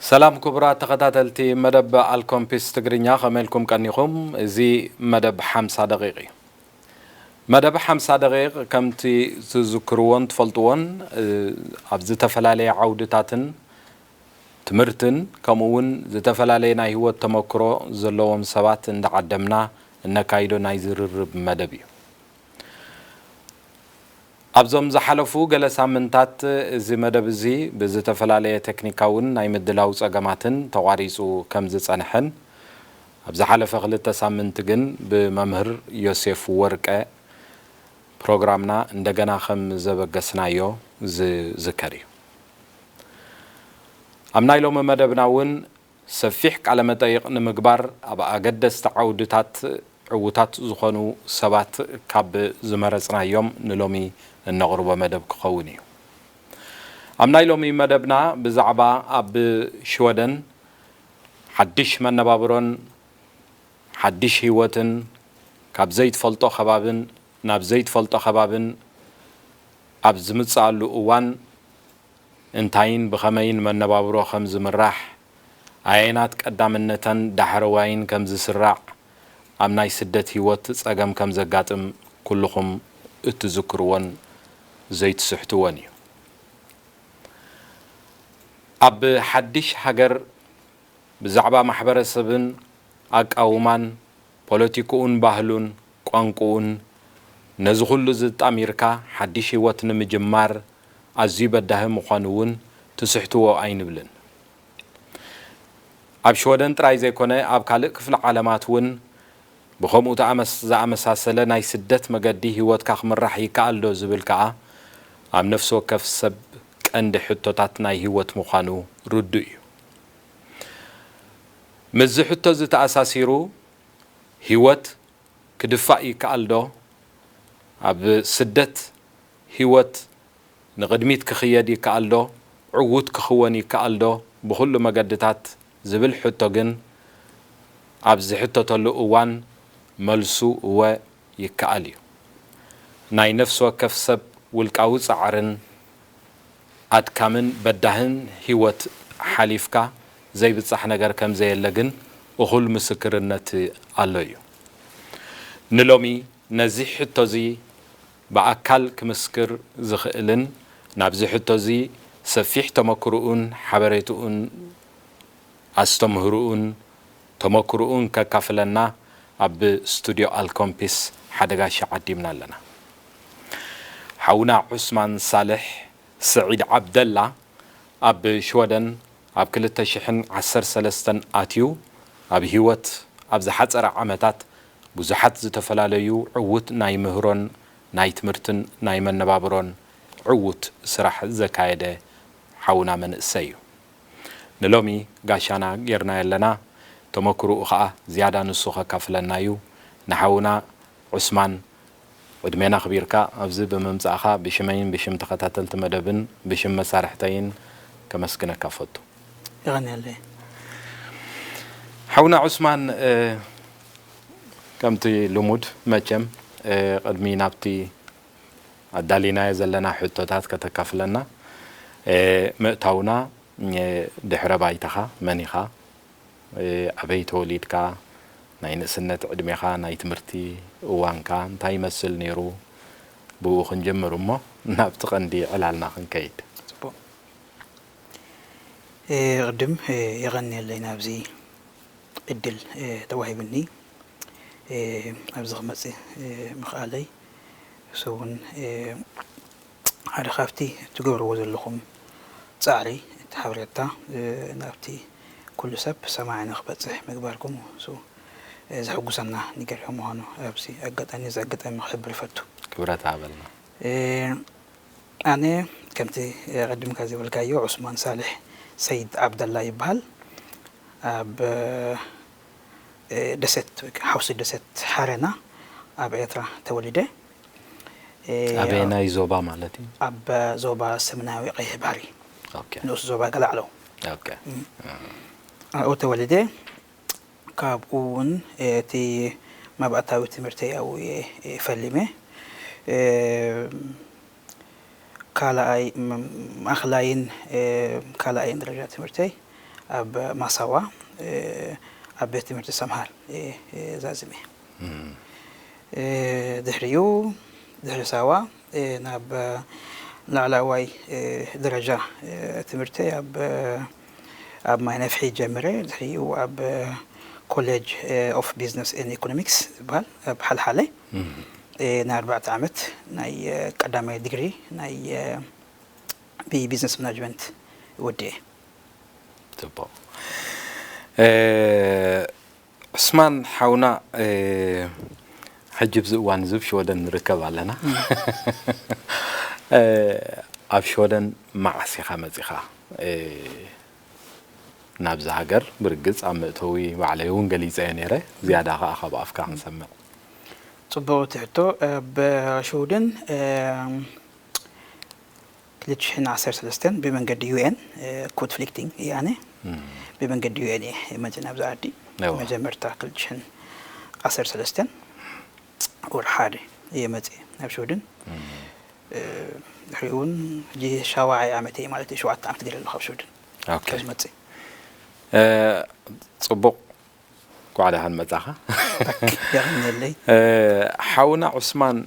ሰላም ክቡራት ተኸታተልቲ መደብ ኣልኮምፒስ ትግርኛ፣ ከመይ ኢልኩም ቀኒኹም? እዚ መደብ ሓምሳ ደቂቕ እዩ። መደብ ሓምሳ ደቂቕ፣ ከምቲ ትዝክርዎን ትፈልጥዎን፣ እ፣ ኣብ ዝተፈላለየ ዓውድታትን ትምህርትን፣ ከምኡ እውን ዝተፈላለየ ናይ ህይወት ተመክሮ ዘለዎም ሰባት እንዳዓደምና እነካይዶ ናይ ዝርርብ መደብ እዩ። ኣብዞም ዝሓለፉ ገለ ሳምንታት፣ እዚ መደብ እዚ ብዝተፈላለየ ቴክኒካውን ናይ ምድላው ጸገማትን ተቋሪጹ ከም ዝጸንሐን፣ ኣብ ዝሓለፈ ክልተ ሳምንቲ ግን ብመምህር ዮሴፍ ወርቀ ፕሮግራምና እንደገና ከም ዘበገስናዮ ዝዝከር እዩ። ኣብ ናይ ሎሚ መደብና እውን ሰፊሕ ቃለ መጠይቕ ንምግባር ኣብ ኣገደስቲ ዓውድታት ዕዉታት ዝኾኑ ሰባት ካብ ዝመረጽናዮም ንሎሚ እነቕርቦ መደብ ክኸውን እዩ። ኣብ ናይ ሎሚ መደብና ብዛዕባ ኣብ ሽወደን ሓድሽ መነባብሮን ሓድሽ ህይወትን፣ ካብ ዘይትፈልጦ ከባብን ናብ ዘይትፈልጦ ከባብን ኣብ ዝምጽኣሉ እዋን፣ እንታይን ብኸመይን መነባብሮ ከም ዝምራሕ፣ ኣየናት ቀዳምነተን ዳሕረዋይን ከም ዝስራዕ፣ ኣብ ናይ ስደት ህይወት ጸገም ከም ዘጋጥም ኩልኹም እትዝክርዎን ዘይትስሕትዎን እዩ። ኣብ ሓድሽ ሃገር ብዛዕባ ማሕበረሰብን ኣቃውማን፣ ፖለቲክኡን ባህሉን ቋንቋኡን፣ ነዚ ኩሉ ዝጣሚርካ ሓድሽ ህይወት ንምጅማር ኣዝዩ በዳሂ ምዃኑ እውን ትስሕትዎ ኣይንብልን። ኣብ ሽወደን ጥራይ ዘይኮነ፣ ኣብ ካልእ ክፍለ ዓለማት እውን ብኸምኡ ተኣመስ-፣ ዝኣመሳሰለ ናይ ስደት መገዲ ህይወትካ ክምራሕ ይከኣል ዶ ዝብል ከኣ ኣብ ነፍሲ ወከፍ ሰብ ቀንዲ ሕቶታት ናይ ህይወት ምዃኑ ርዱእ እዩ። ምስዚ ሕቶ እዚ ተኣሳሲሩ፣ ህይወት ክድፋእ ይከኣል ዶ? ኣብ ስደት ህይወት ንቕድሚት ክኽየድ ይከኣል ዶ? ዕዉት ክኽወን ይከኣል ዶ ብኹሉ መገድታት? ዝብል ሕቶ ግን ኣብ ዝሕተተሉ እዋን መልሱ እወ ይከኣል እዩ። ናይ ነፍሲ ወከፍ ሰብ ውልቃዊ ጻዕርን ኣድካምን በዳህን ህይወት ሓሊፍካ ዘይብጻሕ ነገር ከም ዘየለ ግን እኹል ምስክርነት ኣሎ እዩ። ንሎሚ ነዚ ሕቶ እዚ ብኣካል ክምስክር ዝኽእልን ናብዚ ሕቶ እዚ ሰፊሕ ተመክሮኡን ሓበሬትኡን ኣስተምህሮኡን ተመክሮኡን ከካፍለና ኣብ ስቱድዮ ኣልኮምፒስ ሓደ ጋሻ ዓዲምና ኣለና። ሓውና ዑስማን ሳልሕ ስዒድ ዓብደላ ኣብ ሽወደን ኣብ ክልተ ሽሕን ዓሰርተ ሰለስተን ኣትዩ፣ ኣብ ህይወት ኣብ ዝሓጸረ ዓመታት ብዙሓት ዝተፈላለዩ ዕዉት ናይ ምህሮን ናይ ትምህርትን ናይ መነባብሮን ዕዉት ስራሕ ዘካየደ ሓውና መንእሰይ እዩ። ንሎሚ ጋሻና ጌርናዮ ኣለና። ተመክሮኡ ኸኣ ዝያዳ ንሱ ከካፍለና እዩ። ንሓውና ዑስማን፣ ዕድሜና ኣኽቢርካ ኣብዚ ብምምጻእኻ ብሽመይን ብሽም ተኸታተልቲ መደብን ብሽም መሳርሕተይን ከመስግነካ እፈቱ። የቐንየለይ። ሓውና ዑስማን፣ እ፣ ከምቲ ልሙድ መቸም፣ እ፣ ቅድሚ ናብቲ ኣዳሊናዮ ዘለና ሕቶታት ከተካፍለና፣ እ፣ ምእታውና፣ እ፣ ድሕረ ባይታኻ መን ኢኻ? እ፣ ኣበይ ተወሊድካ? ናይ ንእስነት ዕድሜኻ፣ ናይ ትምህርቲ እዋንካ እንታይ ይመስል ነይሩ? ብኡ ክንጅምር እሞ ናብቲ ቀንዲ ዕላልና ክንከይድ። ጽቡቕ። እ፣ ቅድም፣ እ፣ የቐንየለይ ናብዚ ዕድል፣ እ፣ ተዋሂብኒ፣ እ፣ ኣብዚ ክመጽእ፣ እ፣ ምኽኣለይ። እሱ እውን፣ እ፣ ሓደ ካብቲ ትገብርዎ ዘለኹም ጻዕሪ፣ እቲ ሓበሬታ፣ እ፣ ናብቲ ኩሉ ሰብ ሰማዒ ንክበጽሕ ምግባርኩም፣ እሱ፣ እ፣ ዘሐጉሰና ነገር ከም ምዃኑ ኣብዚ ኣጋጣሚ፣ እዚ ኣጋጣሚ ክሕብር ይፈቱ። ክብረት ሃበልና። እ፣ ኣነ ከምቲ፣ እ፣ ቀዲምካ ዝበልካዮ ዑስማን ሳልሕ ሰይድ ዓብደላ ይበሃል። ኣብ፣ እ፣ ደሴት፣ ሓውሲ ደሴት ሓረና ኣብ ኤርትራ ተወሊደ። እ፣ ኣበየናይ ዞባ ማለት እዩ? ኣብ ዞባ ሰሜናዊ ቀይሕ ባሕሪ፣ ኦኬ። ንኡስ ዞባ ገላዕሎ። ኦኬ። እም። እ። ኣብኡ ተወሊደ። ካብኡ እውን፣ እ፣ እቲ መባእታዊ ትምህርተይ ኣብኡ እየ፣ እ፣ ፈሊመ። እ፣ ካልኣይ፣ ም-፣ ማእኸላይን፣ እ፣ ካልኣይን ደረጃ ትምህርተይ ኣብ ማሳዋ ኣብ ቤት ትምህርቲ ሰምሃል ዛዝሜ ድሕሪኡ ድሕሪ ሳዋ ናብ ላዕላዋይ ደረጃ ትምህርቲ ኣብ ኣብ ማይ ነፍሒ ጀምረ ድሕሪኡ ኣብ ኮሌጅ ኦፍ ቢዝነስ ኤንድ ኢኮኖሚክስ ዝበሃል ኣብ ሓልሓለ ንኣርባዕተ ዓመት ናይ ቀዳማይ ዲግሪ ናይ ብቢዝነስ ማናጅመንት ወዲኤ። ጽቡቕ። ዑስማን ሓውና፣ ሕጂ ኣብዚ እዋን እዚ ኣብ ሽወደን ንርከብ ኣለና። ኣብ ሽወደን መዓስ ኢኻ መጺኻ ናብዚ ሃገር? ብርግጽ ኣብ መእተዊ ባዕለይ እውን ገሊጸዮ ነይረ፣ ዝያዳ ከኣ ካብ ኣፍካ ክንሰምዕ። ጽቡቕ እቲ ሕቶ። ኣብ ሽወደን ክልተ ሽሕን ዓሰርተ ሰለስተን ብመንገዲ ዩ ኤን ኮት ፍሊክቲንግ እየ ኣነ ብመንገዲ ዩ ኤን እየ መፅእ ናብዚ ዓዲ። መጀመርታ ክልተ ሽሕን ዓሰርተ ሰለስተን ወርሒ ሓደ እየ መፅእ ናብ ሽወደን። ድሕሪኡ እውን ሕጂ ሻውዓይ ዓመት እየ ማለት እዩ። ሸውዓተ ዓመት ገይረ ኣለኹ ኣብ ሽወደን ካብ ዝመፅእ። ፅቡቕ። እንኳዕ ደሓን መጻኻ። የቐንየለይ። ሓውና ዑስማን፣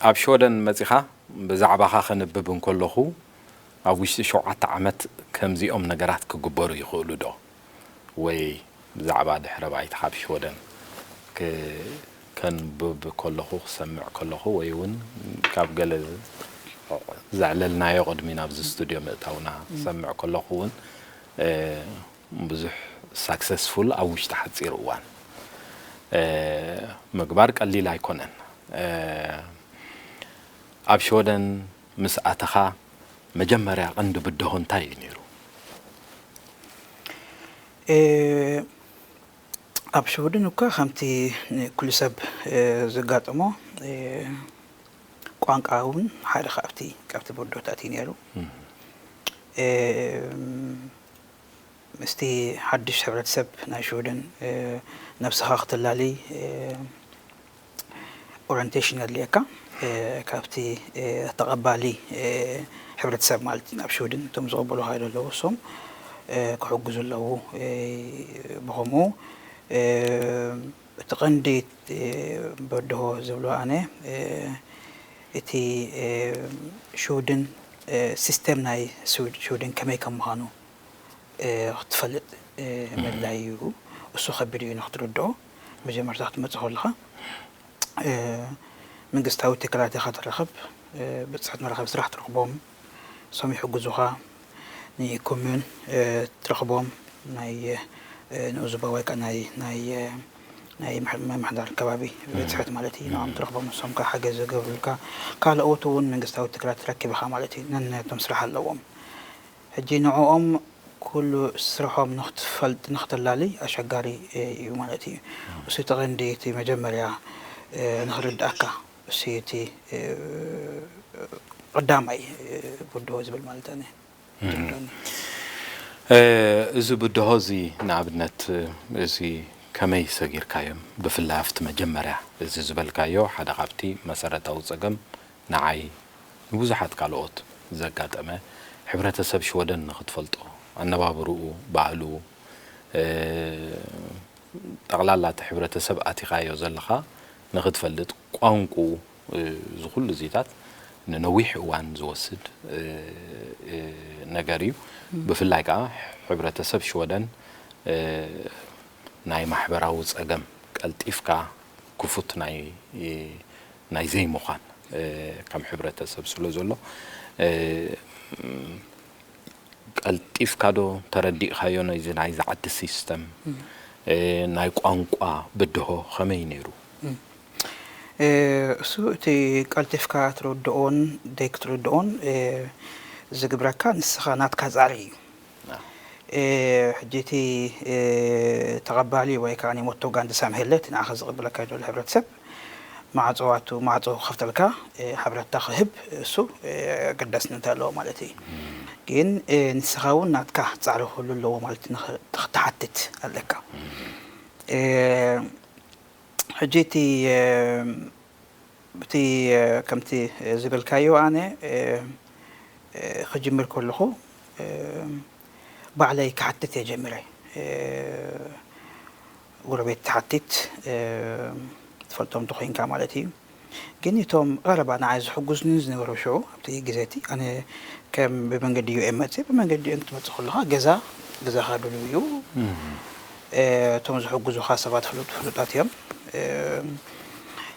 ኣብ ሽወደን መጺኻ ብዛዕባኻ ከንብብ እንከለኹ፣ ኣብ ውሽጢ ሸውዓተ ዓመት ከምዚኦም ነገራት ክግበሩ ይኽእሉ ዶ? ወይ ብዛዕባ ድሕረ ባይታኻ ኣብ ሽወደን ከንብብ ከለኹ፣ ክሰምዕ ከለኹ፣ ወይ እውን ካብ ገለ ዘዕለልናዮ ቅድሚ ናብዚ ስቱድዮ ምእታውና ክሰምዕ ከለኹ እውን ብዙሕ ሳክሰስፉል ኣብ ውሽጢ ሓፂር እዋን ምግባር ቀሊል ኣይኮነን። ኣብ ሽወደን ምስ ኣተኻ መጀመርያ ቀንዲ ብድሆ እንታይ እዩ ነይሩ? ኣብ ሽወደን እኳ ከምቲ ኩሉ ሰብ ዘጋጠሞ ቋንቋ እውን ሓደ ካብቲ ካብቲ ብድሆታት እዩ ነይሩ። ምስቲ ሓድሽ ሕብረተሰብ ናይ ሽወደን ነብስኻ ክተላሊ ኦሪንቴሽን የድልየካ። ካብቲ ተቐባሊ ሕብረተሰብ ማለት እዩ። ናብ ሽወደን እቶም ዝቕበሉኻ ዘለዉ እሶም ክሕግዙ ኣለዉ። ብኸምኡ እቲ ቀንዲ በድሆ ዝብሎ ኣነ እቲ ሽውድን ሲስተም ናይ ሽውድን ከመይ ከም ምዃኑ ክትፈልጥ ምድላይ እዩ። እሱ ከቢድ እዩ ንክትርድኦ መጀመርታ ክትመፅእ ከለኻ መንግስታዊ ትካላት ኢኻ ትረኸብ። ብፅሕት መራኸቢ ስራሕ ትረኽቦም፣ እሶም ይሕግዙኻ። ንኮሚዩን ትረኽቦም ናይ ንኡዝባ ወይ ከዓ ናይ ናይ ናይ ምምሕዳር ከባቢ ቤት ፅሕፈት ማለት እዩ። ንኦም ትረኽቦም፣ እሶም ከዓ ሓገዝ ዝገብሩልካ። ካልኦት እውን መንግስታዊ ትካላት ትረክብ ኢኻ ማለት እዩ። ነነቶም ስራሕ ኣለዎም። ሕጂ ንዕኦም ኩሉ ስርሖም ንክትፈልጥ ንክተላልይ ኣሸጋሪ እዩ ማለት እዩ። እሱ እቲ ቀንዲ እቲ መጀመርያ ንክርድኣካ እሱ እቲ ቀዳማይ ብድሆ ዝብል ማለት ኣነ። እዚ ብድሆ እዚ ንኣብነት እዚ ከመይ ሰጊርካዮም? ብፍላይ ኣብቲ መጀመርያ እዚ ዝበልካዮ ሓደ ካብቲ መሰረታዊ ጸገም ንዓይ ንብዙሓት ካልኦት ዘጋጠመ፣ ሕብረተሰብ ሽወደን ንኽትፈልጦ፣ ኣነባብርኡ፣ ባህሉ፣ ጠቕላላ እቲ ሕብረተሰብ ኣቲኻዮ ዘለኻ ንኽትፈልጥ፣ ቋንቁኡ፣ እዚ ኩሉ እዚታት ንነዊሕ እዋን ዝወስድ ነገር እዩ። ብፍላይ ከዓ ሕብረተሰብ ሽወደን ናይ ማሕበራዊ ጸገም ቀልጢፍካ ክፉት ናይ ናይ ዘይምዃን ከም ሕብረተሰብ ስለ ዘሎ ቀልጢፍካ ዶ ተረዲእካዮ ነዚ ናይዚ ዓዲ ሲስተም ናይ ቋንቋ ብድሆ ከመይ ነይሩ? እሱ እቲ ቀልጢፍካ ትርድኦን ደይክትርድኦን ዝግብረካ ንስኻ ናትካ ፃዕሪ እዩ። ሕጂ እቲ ተቐባሊ ወይ ከዓ ሞቶ ጋንዲ ሳምሄለ እቲ ንዓኻ ዝቕበለካ ዘሎ ሕብረተሰብ ማዕፆ ኣቱ ማዕፆ ክኸፍተልካ ሓበሬታ ክህብ እሱ ኣገዳስነት ኣለዎ ማለት እዩ። ግን ንስኻ እውን ናትካ ፃዕሪ ክህሉ ኣለዎ ማለት ንክትሓትት ኣለካ። ሕጂ እቲ እቲ ከምቲ ዝበልካዮ ኣነ ክጅምር ከለኹ ባዕለይ ክሓትት እየ ጀሚረ። ጎረቤት ትሓትት፣ ትፈልጦም ተኮይንካ ማለት እዩ። ግን እቶም ቀረባ ንዓይ ዝሕጉዝኒ ዝነበሩ ሽዑ ኣብቲ ግዜ እቲ፣ ኣነ ከም ብመንገዲ ዩ ኤም መፅእ፣ ብመንገዲ ዩ ኤም ክትመፅእ ከለካ ገዛ ገዛካ ድሉው እዩ። እቶም ዝሕጉዙካ ሰባት ፍሉጥ ፍሉጣት እዮም።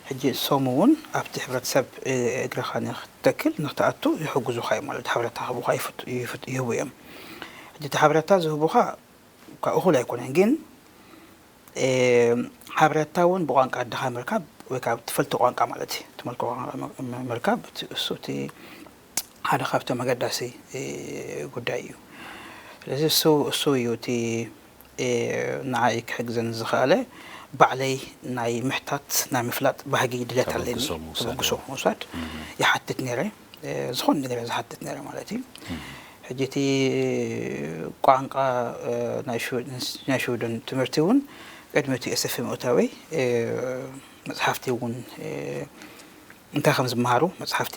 ሕጂ እሶም እውን ኣብቲ ሕብረተሰብ እግርካ ንክትተክል ንክትኣቱ ይሕጉዙካ እዮም ማለት ሓበሬታ ክህቡካ ይህቡ እዮም። ሕጂ እቲ ሓበሬታ ዝህቡካ እኩል ኣይኮነን፣ ግን ሓበሬታ እውን ብቋንቋ ኣድኻ ምርካብ ወይ ከዓ ትፈልጦ ቋንቋ ማለት እዩ፣ ትመልኮ ቋንቋ ምርካብ እሱ እቲ ሓደ ካብቶም ኣገዳሲ ጉዳይ እዩ። ስለዚ እሱ እሱ እዩ እቲ ንዓይ ክሕግዘኒ ዝኸኣለ። ባዕለይ ናይ ምሕታት ናይ ምፍላጥ ባህጊ ድሌት ኣለኒ። ተበግሶ ምውሳድ። ይሓትት ነይረ። ዝኾነ ነገር ዝሓትት ነይረ ማለት እዩ። ሕጂ እቲ ቋንቋ ናይ ሽወደን ትምህርቲ እውን ቅድሚ እቲ ኤስኤፍ ምእታወይ መፅሓፍቲ እውን እንታይ ከም ዝመሃሩ መፅሓፍቲ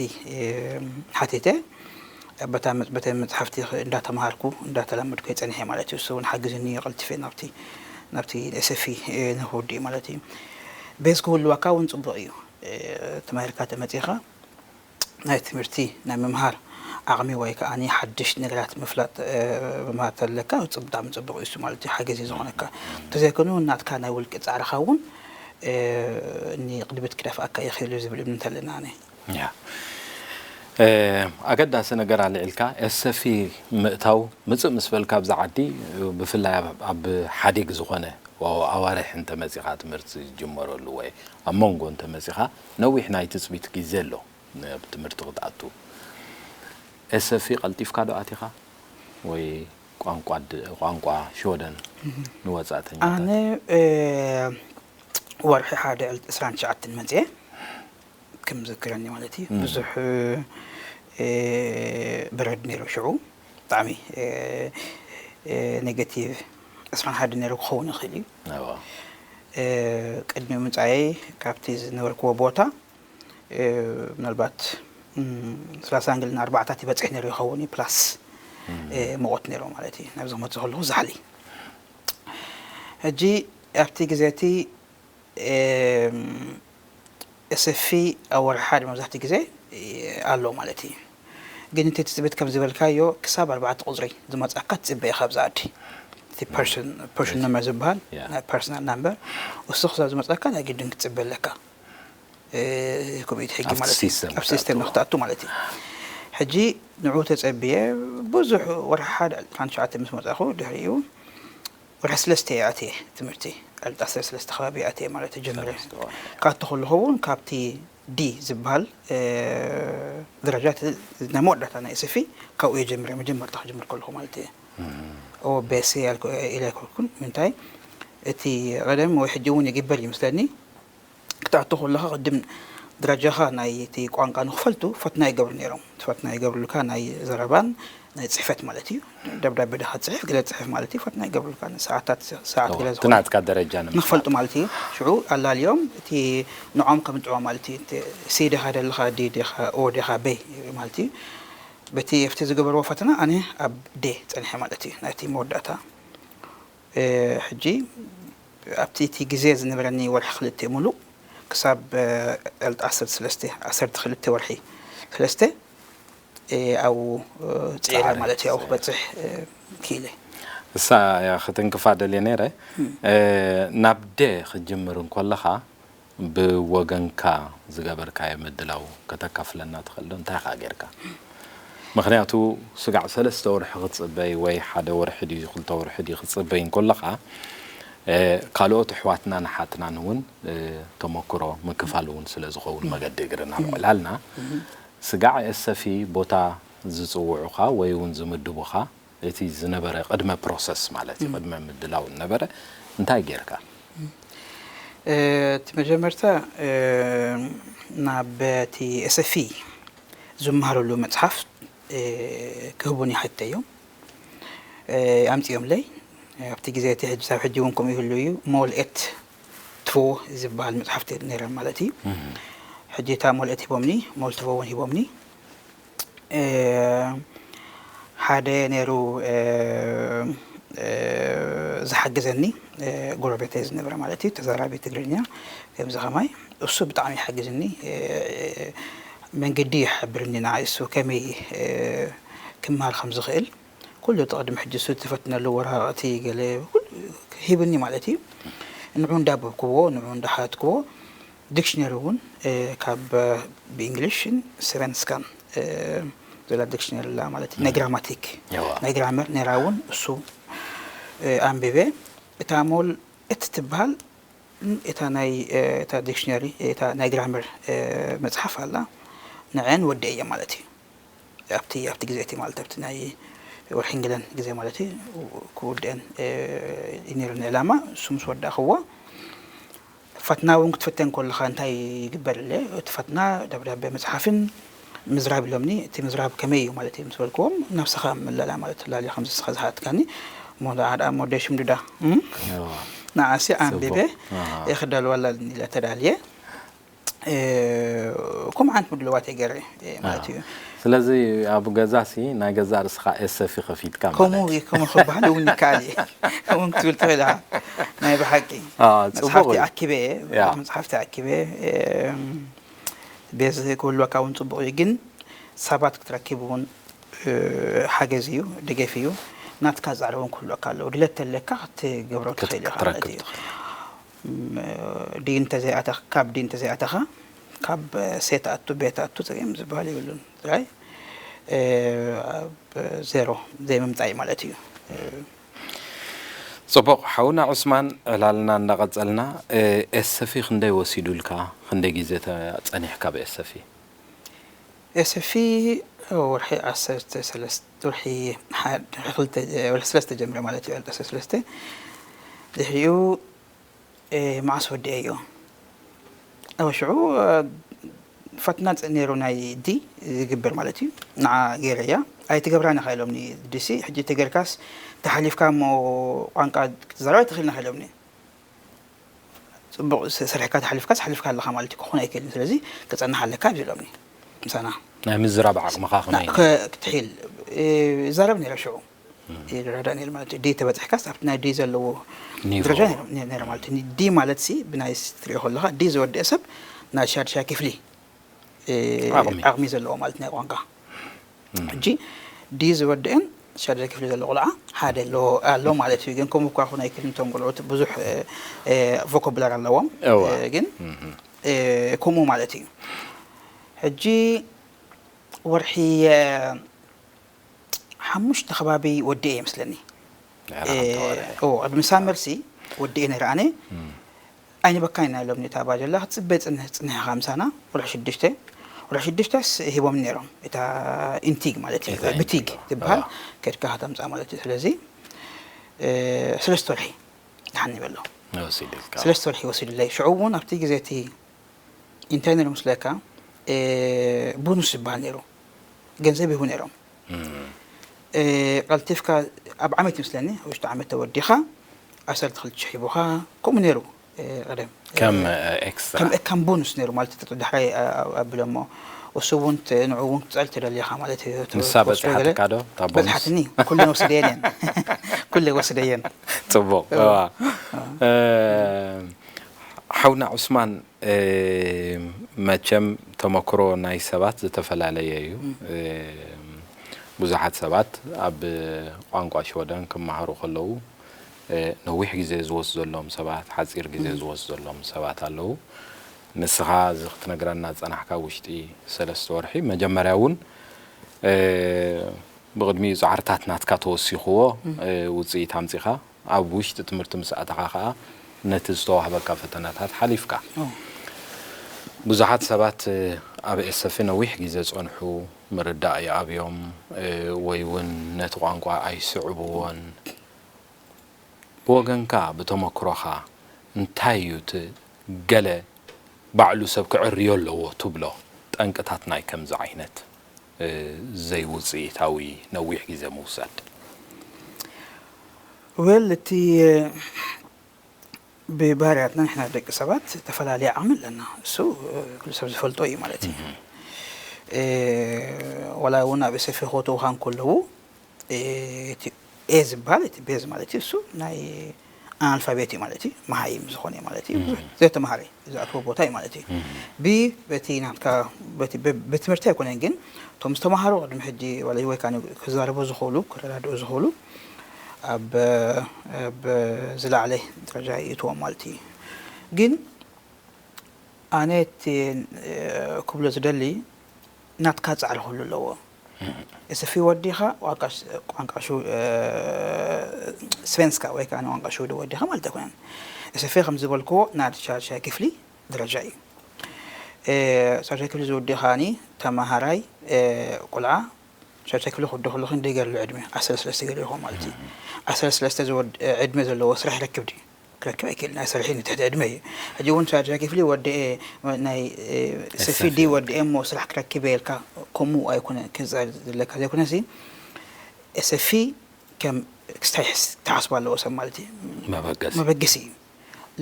ሓቲተ በታ መፅሓፍቲ እንዳተምሃርኩ እንዳተላመድኩ የፀኒሐ ማለት እዩ። እሱ እውን ሓግዝኒ ቀልጢፈ ናብቲ ናብቲ ኤስኤፍ ንክወድእ ማለት እዩ። ቤዝ ክህልዋካ እውን ፅቡቅ እዩ። ተማሂርካ ተመፂኻ ናይ ትምህርቲ ናይ ምምሃር ዓቕሚ ወይ ከዓ ሓድሽ ነገራት ምፍላጥ ምምሃር ተለካ ብጣዕሚ ፅቡቅ እዩ ማለት እዩ። ሓገዝ እዩ ዝኾነካ። እንተዘይኮኑ ናትካ ናይ ውልቂ ፃዕርኻ እውን ንቅድሚት ክደፍኣካ ይኽእል እዩ ዝብል እምነት ኣለና። ኣነ ኣገዳሲ ነገር ኣልዒልካ ኤሰፊ ምእታው ምፅእ ምስ በልካ ኣብዛ ዓዲ ብፍላይ ኣብ ሓዲግ ዝኾነ ኣዋርሕ እንተመፂኻ ትምህርቲ ዝጅመረሉ ወይ ኣብ መንጎ እንተመፂኻ ነዊሕ ናይ ትፅቢት ግዜ ኣሎ። ኣብ ትምህርቲ ክትኣቱ ኤሰፊ ቀልጢፍካ ዶ ኣቲኻ ወይ ቋንቋ ሽወደን ንወፃእተኛታት? ኣነ ወርሒ ሓደ ዕለት ዕስራን ትሽዓተን መፅየ ከም ዝክረኒ ማለት እዩ። ብዙሕ በረድ ነይሩ ሽዑ ብጣዕሚ ኔጋቲቭ ዕስራን ሓደ ነይሩ ክኸውን ይኽእል እዩ። ቅድሚ ምፃየይ ካብቲ ዝነበርክዎ ቦታ ምናልባት ሰላሳ እንግልና ኣርባዕታት ይበፅሕ ነይሩ ይኸውን እዩ ፕላስ ሙቐት ነይሩ ማለት እዩ። ናብዚ ክመፅእ ከለኹ ዛሕሊ ሕጂ ኣብቲ ግዜ እቲ ኤሰፊ ኣብ ወርሒ ሓደ መብዛሕትኡ ግዜ ኣሎ ማለት እዩ። ግን እቲ ትፅቢት ከም ዝበልካዮ ክሳብ ኣርባዕተ ቁፅሪ ዝመፃካ ትፅበ ኢኻ ኣብዚ ዓዲ። እቲ ፐርሽን ነምበር ዝበሃል ናይ ፐርሰናል ናምበር እሱ ክሳብ ዝመፃካ ናይ ግድን ክትፅበ ኣለካ። ከምኡ እቲ ሕጊ ማለት እዩ። ኣብ ሲስተም ክትኣቱ ማለት እዩ። ሕጂ ንዑ ተፀብየ ብዙሕ ወርሒ ሓደ ዕስራን ትሽዓተ ምስ መፃኹ ድሕሪኡ ወርሒ ሰለስተ እየ ኣትየ ትምህርቲ ዕለት ዓሰርተ ሰለስተ ከባቢ እየ ኣትየ ማለት እዩ ጀምረ። ካቱ ከለኹ እውን ካብቲ ዲ ዝበሃል ደረጃ ናይ መወዳእታ ናይ ኤሰፊ ካብኡ እየ ጀምረ መጀመርታ ክጅምር ከለኹ ማለት እየ። ኦ ቤሲ ኢለ ኣይኮልኩን ምንታይ እቲ ቀደም ወይ ሕጂ እውን ይግበር ይመስለኒ ክትኣቱ ከለኻ ቅድም ደረጃኻ ናይ እቲ ቋንቋ ንክፈልጡ ፈትና ይገብሩ ነይሮም። ፈትና ይገብሩልካ ናይ ዘረባን ናይ ፅሕፈት ማለት እዩ። ደብዳቤ ዲኻ ትፅሕፍ ገለ ትፅሕፍ ማለት እዩ። ፈትና ይገብሩልካ ንሰዓታት ሰዓት ገለ ዝኾነ ናትካ ደረጃ ንክፈልጡ ማለት እዩ። ሽዑ ኣላልዮም እቲ ንዖም ከምፅዋ ማለት እዩ። ሲ ዲኻ ደለኻ ዲ ዲኻ ኦ ዲኻ ቤ ማለት እዩ። በቲ ኣብቲ ዝገበርዎ ፈተና ኣነ ኣብ ዴ ፀኒሐ ማለት እዩ ናይቲ መወዳእታ። ሕጂ ኣብቲ እቲ ግዜ ዝነበረኒ ወርሒ ክልተ ሙሉእ ክሳብ ዕለት ዓሰርተ ሰለስተ ዓሰርተ ክልተ ወርሒ ሰለስተ ኣብኡ ፅዒረ ማለት እዩ። ኣብኡ ክበፅሕ ክኢለ። እሳ እያ ክትንክፋ ደልየ ነይረ። ናብ ደ ክትጅምር እንከለኻ ብወገንካ ዝገበርካዮ ምድላው ከተካፍለና ትኽእል ዶ? እንታይ ኢኻ ጌርካ? ምኽንያቱ ስጋዕ ሰለስተ ወርሒ ክትፅበይ ወይ ሓደ ወርሒ ድዩ ክልተ ወርሒ ድዩ ክትፅበይ እንከለኻ ካልኦት ኣሕዋትናን ኣሓትናን እውን ተመክሮ ምክፋል እውን ስለ ዝኸውን መገዲ እግርና ምዕላልና ስጋዕ ኤሰፊ ቦታ ዝፅውዑኻ ወይ እውን ዝምድቡኻ እቲ ዝነበረ ቅድመ ፕሮሰስ ማለት እዩ ቅድመ ምድላው ዝነበረ እንታይ ጌርካ? እቲ መጀመርታ ናብ እቲ ኤሰፊ ዝመሃረሉ መፅሓፍ ክህቡኒ ሓቲተዮም። ኣምፂኦምለይ። ኣብቲ ግዜ እቲ ሕጂ ሳብ ሕጂ እውን ከምኡ ይህሉ እዩ። ሞል ኤት ትዎ ዝበሃል መፅሓፍቲ ነይረን ማለት እዩ። ሕጂ እታ ሞል ኤት ሂቦምኒ፣ ሞል ትዎ እውን ሂቦምኒ። ሓደ ነይሩ ዝሓግዘኒ፣ ጎረቤተይ ዝነበረ ማለት እዩ፣ ተዛራቢ ትግርኛ ከምዚ ከማይ። እሱ ብጣዕሚ ይሓግዝኒ። መንገዲ ይሓብርኒ ንዓይ፣ እሱ ከመይ ክመሃር ከም ዝኽእል ኩሉ። እቲ ቅድሚ ሕጂ እሱ ትፈትነሉ ወረቓቕቲ ገለ ኩሉ ሂብኒ ማለት እዩ። ንዑ እንዳበብክዎ፣ ንዑ እንዳሓትክዎ፣ ዲክሽነሪ እውን ካብ ብእንግሊሽን ስቨንስካን ዘላ ዲክሽነሪ ኣላ ማለት እዩ። ናይ ግራማቲክ፣ ናይ ግራመር ነራ እውን እሱ ኣንቢበ። እታ ሞል እት ትበሃል እታ ናይ እታ ዲክሽነሪ፣ እታ ናይ ግራመር መፅሓፍ ኣላ፣ ንዐን ወደ እየ ማለት እዩ። ኣብቲ ኣብቲ ግዜ እቲ ማለት ኣብቲ ናይ ወርሒ እንግለን ግዜ ማለት እዩ ክውድአን እዩ ነይሩ ዕላማ። እሱ ምስ ወዳእኽዎ ፈትና እውን ክትፍተን ከለኻ እንታይ ይግበር ኢለ፣ እቲ ፈትና ደብዳቤ ምፅሓፍን ምዝራብ ኢሎምኒ። እቲ ምዝራብ ከመይ እዩ ማለት እዩ ምስ በልክዎም፣ ነብስኻ ምላላ ማለት ላልዮ ከምዚ ንስኻ ዝሓትካኒ እሞ ደኣ ደኣ እሞ ደሽምዱዳ ንዓሲ ኣንቢበ ክዳልዋላ ኢለ ተዳልየ። ከምኡ ዓይነት ምድልዋት እየ ገይረ ማለት እዩ። ስለዚ ኣብ ገዛ ሲ ናይ ገዛ ርእስኻ ኤሰፊ ከፊትካ ማለት ከምኡ እዩ። ከምኡ ክበሃል እውን ይከኣል እዩ እውን ክትብል ትኽእል ኢኻ። ናይ ብሓቂ ኣዎ፣ ጽቡቕ መጽሓፍቲ እዩ። ኣኪበ እየ ያ። ብዙሕ መጽሓፍቲ ኣኪበ እየ። ቤዝ ክህልወካ እውን ጽቡቕ እዩ፣ ግን ሰባት ክትረክብ እውን ሓገዝ እዩ፣ ደገፍ እዩ። ናትካ ጻዕሪ እውን ክህልወካ ኣለዎ። ድሌት ተለካ ክትገብሮ ትኽእል ኢኻ ማለት ክትረክብ እዩ። ትኽእል። ዲ እንተዘይኣተኻ ካብ ዲ እንተዘይኣተኻ ካብ ሴ ትኣቱ ቤ ትኣቱ ጸገም ዝበሃል የብሉን። ጥራይ ኣብ ዜሮ ዘይምምጻእ ማለት እዩ። ጽቡቕ ሓውና ዑስማን፣ ዕላልና እንዳቐጸልና፣ ኤሰፊ ክንደይ ወሲዱልካ? ክንደይ ግዜ ተ- ጸኒሕካ ብኤሰፊ? ኤሰፊ ወርሒ ዓሰርተ ሰለስተ ወርሒ ሓደ ወርሒ ክልተ ወርሒ ሰለስተ ጀምረ ማለት እዩ። ዓሰርተ ሰለስተ ድሕሪኡ መዓስ ወዲአዮ? ኣብ ሽዑ ፈትና ነይሩ ናይ ዲ ዝግበር ማለት እዩ። ንዓ ገይረያ ኣይትገብራን ኢኻ ኢሎምኒ። ዲሲ ሕጂ ተገርካስ ተሓሊፍካ እሞ ቋንቋ ክትዛረብ ኣይትኽእልን ኢኻ ኢሎምኒ። ፅቡቕ ሰሪሕካ ተሓሊፍካስ ሓሊፍካ ኣለኻ ማለት እዩ። ክኾን ኣይክእልን። ስለዚ ክፀንሕ ኣለካ ኣብዚ ኢሎምኒ ምሳና ናይ ምዝራብ ዓቕምኻ ከመይ ና- እዩ? ከ- ክትሒል ይዛረብ ነይረ ሽዑ ይረዳእ ነይሩ ማለት እዩ። ዲ ተበፅሕካስ ኣብቲ ናይ ዲ ዘለዎ ኒቮ። ደረጃ ነይሩ- ነይሩ ማለት እዩ። ዲ ማለት ሲ ብናይ ስ- ትሪኦ ከለኻ ዲ ዝወደአ ሰብ ናይ ሻድሻይ ክፍሊ እ፣ ዓቕሚ። ዓቕሚ ዘለዎ ማለት ናይ ቋንቋ ሕጂ ዲ ዝወደአን ሻድሻይ ክፍሊ ዘሎ ቆልዓ ሓደ ኣሎ ኣሎ ማለት እዩ። ግን ከምኡ እኳ ይኹን ኣይክልን እቶም ቆልዑት ብዙሕ ቮኮብላር ኣለዎም እወ። እ፣ ግን እ፣ ከምኡ ማለት እዩ። ሕጂ ወርሒ እ፣ ሓሙሽተ ከባቢ ወዲኤ ይመስለኒ። ኧረ፣ ሓንቲ ወርሒ። ኦ፣ ቅድሚ ሳመርሲ ወዲኤ ነይረ ኣነ። ኣይንበካን ኢና ኢሎምኒ እታ ኣባጀላ ክትፅበ ፅንሕ ፅንሕ ኢኻ ምሳና ወርሒ ሽዱሽተ ወርሒ ሽዱሽተስ ሂቦም ነይሮም እታ ኢንቲግ ማለት እዩ እታ ብቲግ ኢንቲግ፣ ትበሃል ኣዋ። ከድካ ከተምፃ ማለት እዩ። ስለዚ እ፣ ሰለስተ ወርሒ ደሓን ይበሎ ወሲድልካ። ሰለስተ ወርሒ ወሲዱለይ። ሽዑ እውን ኣብቲ ግዜ እቲ እንታይ ነይሩ ምስለካ እ፣ ቡኑስ ዝበሃል ነይሩ ገንዘብ ይህቡ ነይሮም። እ፣ ቀልጢፍካ ኣብ ዓመት ይመስለኒ ውሽጢ ዓመት ተወዲኻ ዓሰርተ ክልተ ሽሕ ሂቡኻ ከምኡ ነይሩ። እ፣ ቀደም ከም ኤክስትራ ከም ከም ቦኑስ ነይሩ ማለት እቲ ዳሕራይ ኣ- ኣቢሎሞ እሱ እውን ት- ንዕኡ እውን ክትፀል ትደሊ ኢኻ ማለት እዩ። ት- ንሳ ትወስዶ ገለ- በፂሓትካ ዶ እታ ቦኑስ? በፅሓትኒ። ኩለን ወስደየን እየን ኩለ ወስደየን። ፅቡቕ እዋ። እ፣ ሓውና ዑስማን፣ እ፣ መቸም ተመክሮ ናይ ሰባት ዝተፈላለየ እዩ። እ፣ ብዙሓት ሰባት ኣብ ቋንቋ ሽወደን ክመሃሩ ከለዉ እ፣ ነዊሕ ግዜ ዝወስደሎም ሰባት፣ ሓፂር ግዜ ዝወስደሎም ሰባት ኣለዉ። ንስኻ እዚ ክትነግረና ዝፀናሕካ ውሽጢ ሰለስተ ወርሒ መጀመርያ እውን እ፣ ብቕድሚኡ ፃዕርታት ናትካ ተወሲኽዎ እ፣ ውፅኢት ኣምፂኻ ኣብ ውሽጢ ትምህርቲ ምስ ኣተኻ ከዓ ነቲ ዝተዋህበካ ፈተናታት ሓሊፍካ። ብዙሓት ሰባት እ፣ ኣብ ኤሰፊ ነዊሕ ግዜ ዝፀንሑ ምርዳእ ይኣብዮም እ፣ ወይ እውን ነቲ ቋንቋ ኣይስዕብዎን። ብወገንካ ብተመክሮኻ እንታይ እዩ እቲ ገለ ባዕሉ ሰብ ክዕርዮ ኣለዎ ትብሎ ጠንቅታት ናይ ከምዚ ዓይነት ዘይውፅኢታዊ ነዊሕ ግዜ ምውሳድ? ዌል እቲ ብባህርያትና ንሕና ደቂ ሰባት ዝተፈላለየ ዓቕሚ ኣለና። እሱ ኩሉ ሰብ ዝፈልጦ እዩ ማለት እዩ። ዋላ እውን ኣብ ኤሰፊ ክእተዉ ከለዉ እቲ ኤ ዝበሃል፣ እቲ ቤዝ ማለት እዩ፣ እሱ ናይ ኣናልፋቤት እዩ ማለት እዩ፣ መሃይም ዝኾነ እዩ ማለት እዩ። ብዙሕ ዘይተማሃረ ዝኣትዎ ቦታ እዩ ማለት እዩ። ቢ በቲ ናትካ በቲ በ- ብትምህርቲ ኣይኮነን፣ ግን እቶም ዝተማሃሩ ቅድሚ ሕጂ ዋላ ወይ ከዓ ክዛረቡ ዝኽእሉ፣ ክረዳድኡ ዝኽእሉ ኣብ ኣብ ዝለዓለ ደረጃ ይእትዎም ማለት እዩ። ግን ኣነ እቲ ክብሎ ዝደሊ፣ ናትካ ጻዕሪ ክህሉ ኣለዎ። ኤሰፊ ወዲኻ ቋንቋ ቋንቋ ሽው- ስቨንስካ ወይ ከዓ ቋንቋ ሽውዲ ወዲኻ ማለት ኣይኮነን። ኤሰፊ ከም ዝበልክዎ ናይ ሻድሻይ ክፍሊ ደረጃ እዩ። ሻድሻይ ክፍሊ ዝወዲ ከዓኒ ተማሃራይ ቆልዓ ሻድሻይ ክፍሊ ክወዲ ከሎ ክንደይ ገይሩ ኣሎ ዕድመ? ዓሰርተ ሰለስተ ገይሩ ይኸውን ማለት እዩ። ዓሰርተ ሰለስተ ዝወድ- ዕድመ ዘለዎ ስራሕ ይረክብ ድዩ? ክረክብ ኣይክእልን። ኣይሰርሕን እዩ፣ ትሕቲ ዕድመ እዩ። ሕጂ እውን ሻድሻይ ክፍሊ ወዲኤ ናይ ኤሰፊ ዲ ወዲኤ እሞ ስራሕ ክረክብ እየ ኢልካ ከምኡ ኣይኮነ ክዛረብ ዘለካ ዘይኮነሲ፣ ኤሰፊ ከም ክስታይ ክሓስብ ኣለዎ ሰብ ማለት እዩ። መበገሲ መበገሲ እዩ።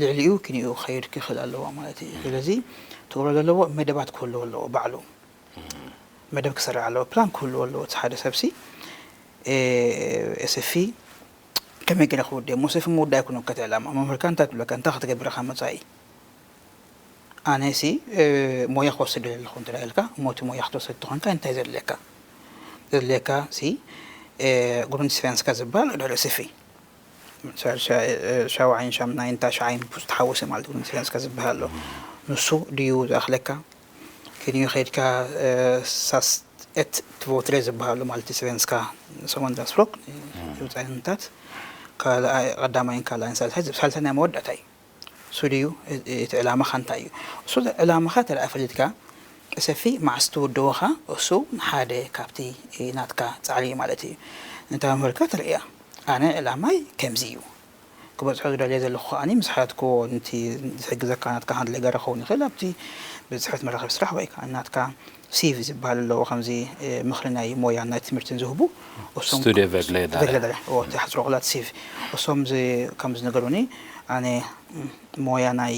ልዕሊኡ ክንኡ ክኸይድ ክኽእል ኣለዎ ማለት እዩ። ስለዚ ትገብሮ ዘለዎ መደባት ክህልዎ ኣለዎ፣ ባዕሉ መደብ ክሰርዕ ኣለዎ፣ ፕላን ክህልዎ ኣለዎ። እቲ ሓደ ሰብሲ ኤሰፊ ከመይ ገለ ክውደ እሞ ሰፊ ምውዳእ ኣይኮነ ከተ ዕላማ መምህርካ እንታይ ትብለካ እንታይ ክትገብር ኢኻ መፃኢ ኣነ ሲ ሞያ ክወስድ ደሊ ኣለኹ እንተ ኢልካ እሞ እቲ ሞያ ክትወስድ ተኾንካ እንታይ ዘድልየካ ዘድልየካ ሲ ጉሩንድ ስቨንስካ ዝበሃል ልዕሊ ሰፊ ሻውዓይን ሻምናይን ታሽዓይን ዝተሓወሰ ማለት ጉሩንድ ስቨንስካ ዝበሃል ኣሎ ንሱ ድዩ ዝኣኽለካ ክንዩ ከይድካ ሳስ ኤት ትቮ ትሬ ዝበሃሉ ማለት ስቨንስካ ሰሞንዳስፍሮክ ዝውፃእንታት ካልኣይ ቀዳማይን ካልኣይን ሳልሳይ ሳልሳይ ናይ መወዳእታ እዩ እሱ ድዩ እቲ ዕላማኻ እንታይ እዩ እሱ ዕላማኻ ተደኣ ፈሊጥካ ሰፊ ማዕስ ትውድወኻ እሱ ሓደ ካብቲ ናትካ ፃዕሪ እዩ ማለት እዩ እንተ መምህርካ ትርእያ ኣነ ዕላማይ ከምዚ እዩ ክበፅሖ ዝደልየ ዘለኹ ከዓኒ ምስ ሓትክዎ ነቲ ዝሕግዘካ ናትካ ሃንድል ገረ ክኸውን ይኽእል ኣብቲ ቤት ፅሕፈት መራኸቢ ስራሕ ወይ ከዓ ናትካ ሲቭ ዝበሃል ኣለዎ ከምዚ ምኽሪ ናይ ሞያን ናይ ትምህርትን ዝህቡ እሶም Studievägledare. Vägledare, ኦ፣ እቲ ሕፅሮ ቃላት ሲቭ እሶም ዝ- ከም ዝነገሩኒ ኣነ ም፣ ሞያ ናይ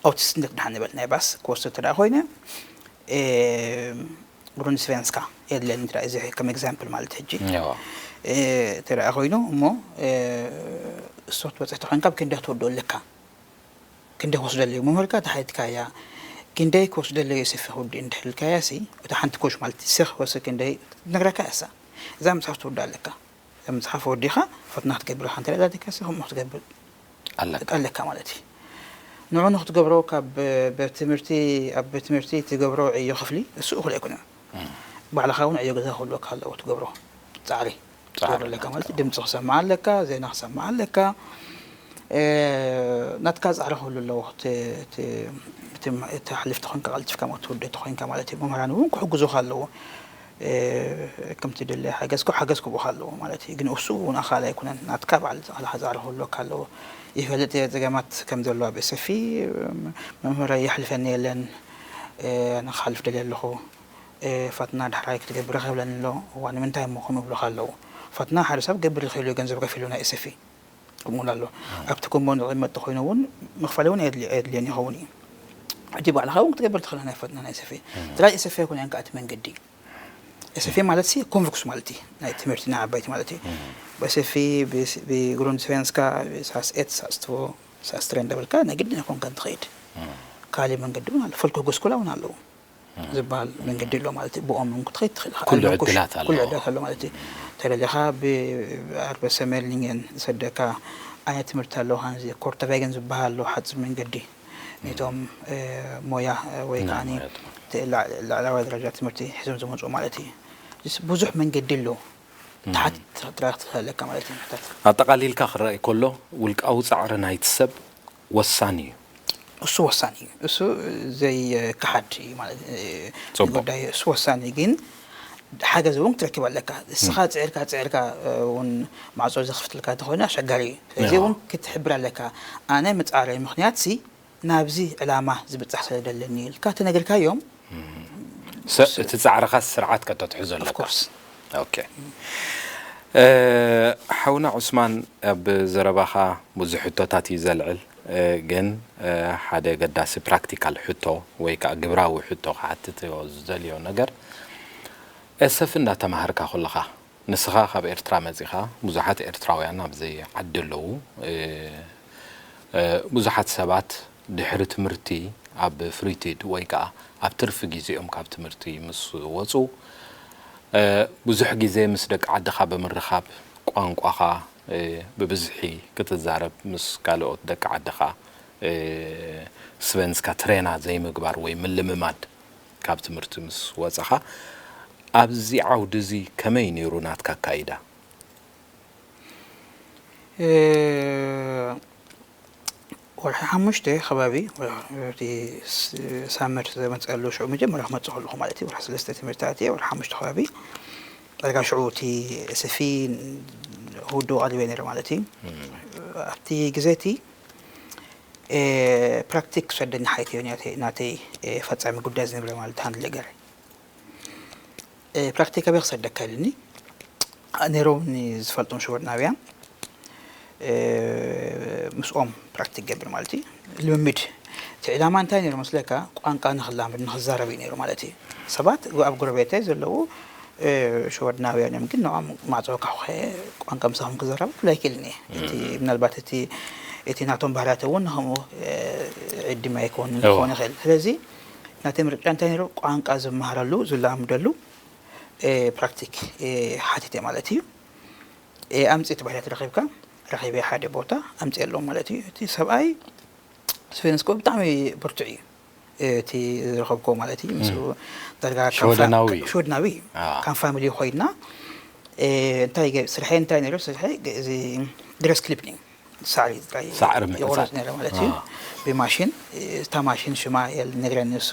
ኦቲስት ንድሓን ንበል ናይ ባስ ክወስድ ተደኣ ኮይነ እ፣ ብሩን ስቨንስካ የድለኒ እንተ እዚ ከም ኤግዛምፕል ማለት ሕጂ ያዋ እ፣ ተደኣ ኮይኑ እሞ እ፣ እሶ ትበፅሕ ተኮይንካ ብክንደይ ክትወድኦ ኣለካ ክንደይ ክወስደለዩ መምህርካ ተሓቲትካያ ክንደይ ክወስደለዩ ሰፊ ክውዲ እንድሕልካያ ሲ እታ ሓንቲ ኮሽ ማለት ሰ ክወስድ ክንደይ ትነግረካ እሳ እዛ መፅሓፍ ትወዳ ኣለካ እዛ መፅሓፍ ወዲኻ ፈትና ክትገብር ሓንቲ ረዳትካ ሲ ከምኡ ክትገብር ኣለካ ኣለካ ማለት እዩ ንዑ ንክትገብሮ ካብ ቤት ትምህርቲ ኣብ ቤት ትምህርቲ ትገብሮ ዕዮ ክፍሊ እሱ እኹል ኣይኮነን ባዕልኻ እውን ዕዮ ገዛ ክህልወካ ኣለዎ ትገብሮ ፃዕሪ ፃዕሪ ትገብር ኣለካ ማለት እዩ። ድምፂ ክሰማዕ ኣለካ ዜና ክሰማዕ ኣለካ እ፣ ናትካ ፃዕሪ ክህሉ ኣለዎ እቲ- እቲ- እቲ- እቲ ሓሊፍቲ ኮንካ ቀልጢፍካ ትውደ ተኮይንካ ማለት እዩ መምህራን እውን ክሕግዙካ ኣለዎ እ፣ ከምቲ ድለ ሓገዝ ክብ ሓገዝ ክቡካ ኣለዎ ማለት እዩ ግን እሱ እውን ኣኻል ኣይኮነን ናትካ በዓል ዝኽልካ ፃዕሪ ክህልወካ ኣለዎ ይፈልጥ እየ ፀገማት ከም ዘሎ ኣብ ኤሰፊ መምህራይ የሕልፈኒ የለን እ፣ ንክሓልፍ ደልየ ኣለኹ እ፣ ፈትና ዳሕራይ ክትገብር ይኽብለኒ ኣሎ እዋ ንምንታይ እሞ ከምኡ ይብሉኻ ኣለዉ ፈትና ሓደ ሰብ ገብር ይኽእል እዩ ገንዘብ ከፊሉ ናይ ኤሰፊ ከምኡ ኣሎ ኣብቲ ኮምቦን ዝቕመጥ ተኮይኑ እውን ምኽፋል እውን ኣየድልየን ይኸውን እዩ ሕጂ ባዕልኻ እውን ክትገብር ትኽእል ናይ ፈትና ናይ ኤሰፊ ጥራይ ኤሰፊ ኣይኮነ ከኣ እቲ መንገዲ ኤሰፊ ማለት ሲ ኮንቭኩስ ማለት እዩ ናይ ትምህርቲ ናይ ዓባይቲ ማለት እዩ በኤሰፊ ብግሩንድ ስቨንስካ ሳስ ኤት ሳስ ትዎ ሳስ ትሬ እንዳበልካ ናይ ግድን ኣይኮንካ ትኸይድ ካሊእ መንገዲ እውን ኣሎ ፈልኮ ጎስኮላ እውን ኣለዉ ዝበሃል መንገዲ ኣሎ ማለት እዩ ብኦም እውን ክትኸይድ ትኽእል ኢኻ። ኩሉ ኣለኩሽ ዕድላት ኣለዎ። ኩሉ ዕድላት ኣሎ ማለት እዩ ተለሊኻ ብኣርበሰ ሜልኒንገን ዝሰደካ ዓይነት ትምህርቲ ኣለዎ ከምዚ ኮርተቫይገን ዝበሃል ኣሎ ሓፂር መንገዲ ነቶም እ፣ ሞያ እ፣ ወይ ናይ ከዓ ሞያ ትምህርቲ። ላዕለዋይ ደረጃ ትምህርቲ ሒዞም ዝመፁ ማለት እዩ ስ- ብዙሕ መንገዲ ኣሎ ተሓት ትራክ ትኽእለካ ማለት እዩ ምሕታት ኣጠቓሊልካ ክረኣይ ከሎ ውልቃዊ ፃዕሪ ናይቲ ሰብ ወሳኒ እዩ እሱ ወሳኒ እዩ እሱ ዘይከሓድ እዩ ማለት እ፣ ፅቡቅ። ጉዳይ እሱ ወሳኒ እዩ። ግን ሓገዝ እውን ክትረክብ ኣለካ እስኻ ፅዕርካ ፅዕርካ እ፣ እውን ማዕፆ ዘኽፍትልካ እንተኾይኑ ኣሸጋሪ እዩ ስለዚ ያው። እውን ክትሕብር ኣለካ ኣነ ምፃረይ ምክንያት ሲ ናብዚ ዕላማ ዝብፃሕ ስለ ደለኒ ኢልካ ተነግርካዮም ሰ- እቲ ፃዕርኻ ስርዓት ከተትሕዞ ኣለካ ኮርስ ኦኬ እ፣ ሓውና ዑስማን ኣብ ዘረባኻ ብዙሕ ሕቶታት እዩ ዘልዕል እ፣ ግን እ፣ ሓደ ገዳሲ ፕራክቲካል ሕቶ ወይ ከዓ ግብራዊ ሕቶ ክሓትት ዝደልዮ ነገር ኤሰፊ እንዳተማሃርካ ከለኻ ንስኻ ካብ ኤርትራ መጺኻ፣ ብዙሓት ኤርትራውያን ኣብዚ ዓዲ ኣለዉ። እ፣ እ፣ ብዙሓት ሰባት ድሕሪ ትምህርቲ ኣብ ፍሪቲድ ወይ ከኣ ኣብ ትርፊ ግዜኦም ካብ ትምህርቲ ምስ ወጹ፣ እ፣ ብዙሕ ግዜ ምስ ደቂ ዓድኻ ብምርኻብ፣ ቋንቋኻ፣ እ፣ ብብዝሒ ክትዛረብ፣ ምስ ካልኦት ደቂ ዓድኻ፣ እ፣ ስቨንስካ ትሬና ዘይምግባር ወይ ምልምማድ ካብ ትምህርቲ ምስ ወጻኻ፣ ኣብዚ ዓውዲ እዚ ከመይ ነይሩ ናትካ ኣካይዳ? እ፣ ወርሒ ሓሙሽተ ከባቢ፣ እቲ ስ-፣ ሳመር ዝመፀሉ ሽዑ መጀመርያ ክመፅእ ከለኹ ማለት እዩ፣ ወርሒ ሰለስተ ትምህርቲ ኣትየ፣ ወርሒ ሓሙሽተ ከባቢ፣ ዳርጋ ሽዑ እቲ ሰፊ ህዱእ ቀሪበ ነይረ ማለት እዩ። ኣብቲ ግዜ እቲ፣ እ፣ ፕራክቲክ ክሰደኒ ሓይተዮ ናተይ፣ ናተይ፣ እ፣ ፈጻሚ ጉዳይ ዝነበረ ማለት ሃንድል ገረ። እ፣ ፕራክቲክ ኣበይ ክሰደካ ኢልኒ። ነይሮምኒ ዝፈልጦም ሽወደናውያን፣ እ፣ ምስኦም ፕራክቲክ ገብር ማለት እዩ። ልምምድ። እቲ ዕላማ እንታይ ነይሩ መስለካ? ቋንቋ ንኽላመድ፣ ንኽዛረብ እዩ ነይሩ ማለት እዩ። ሰባት ኣብ ጎረቤተይ ዘለዉ፣ እ፣ ሽወደናውያን እዮም፣ ግን ንዕኦም ማዕጾ ካኹኸ ቋንቋ ምሳኹም ክዛረብ ኣይክእልን እየ። እቲ ምናልባት እቲ፣ እቲ ናቶም ባህርያት እውን ንኸምኡ፣ እ፣ ዕድመ ኣይኮንን እዎ። ክኸውን ይኽእል። ስለዚ ናተይ ምርጫ እንታይ ነይሩ? ቋንቋ ዝመሃረሉ፣ ዝለማምደሉ፣ እ፣ ፕራክቲክ፣ እ፣ ሓቲተ ማለት እዩ። እ፣ ኣምጽእ እቲ ባህርያት ረኺብካ፣ ረኺበ ሓደ ቦታ ኣምጽእ ኣለዎ ማለት እዩ። እቲ ሰብኣይ ስቨንስኮ ብጣዕሚ ብርቱዕ እዩ። እ፣ እቲ ዝረኸብኮ ማለት እዩ። ምስኡ ዳርጋ ከም ፋ-፣ ሽወደናዊ እዩ። ሽወደናዊ እዩ። አ። ከም ፋሚሊ ኮይና፣ እ፣ እንታይ ገ-፣ ስርሐይ እንታይ ነይሩ? ስርሐይ ገ-፣ እዚ ድረስ ክሊፕኒንግ፣ ሳዕሪ ጥራይ ሳዕሪ ምዕጻድ። ይቑረጽ ነይረ ማለት እዩ። አ። ብማሽን፣ እ፣ እታ ማሽን ሽማ የል ነግረኒ፣ ንሱ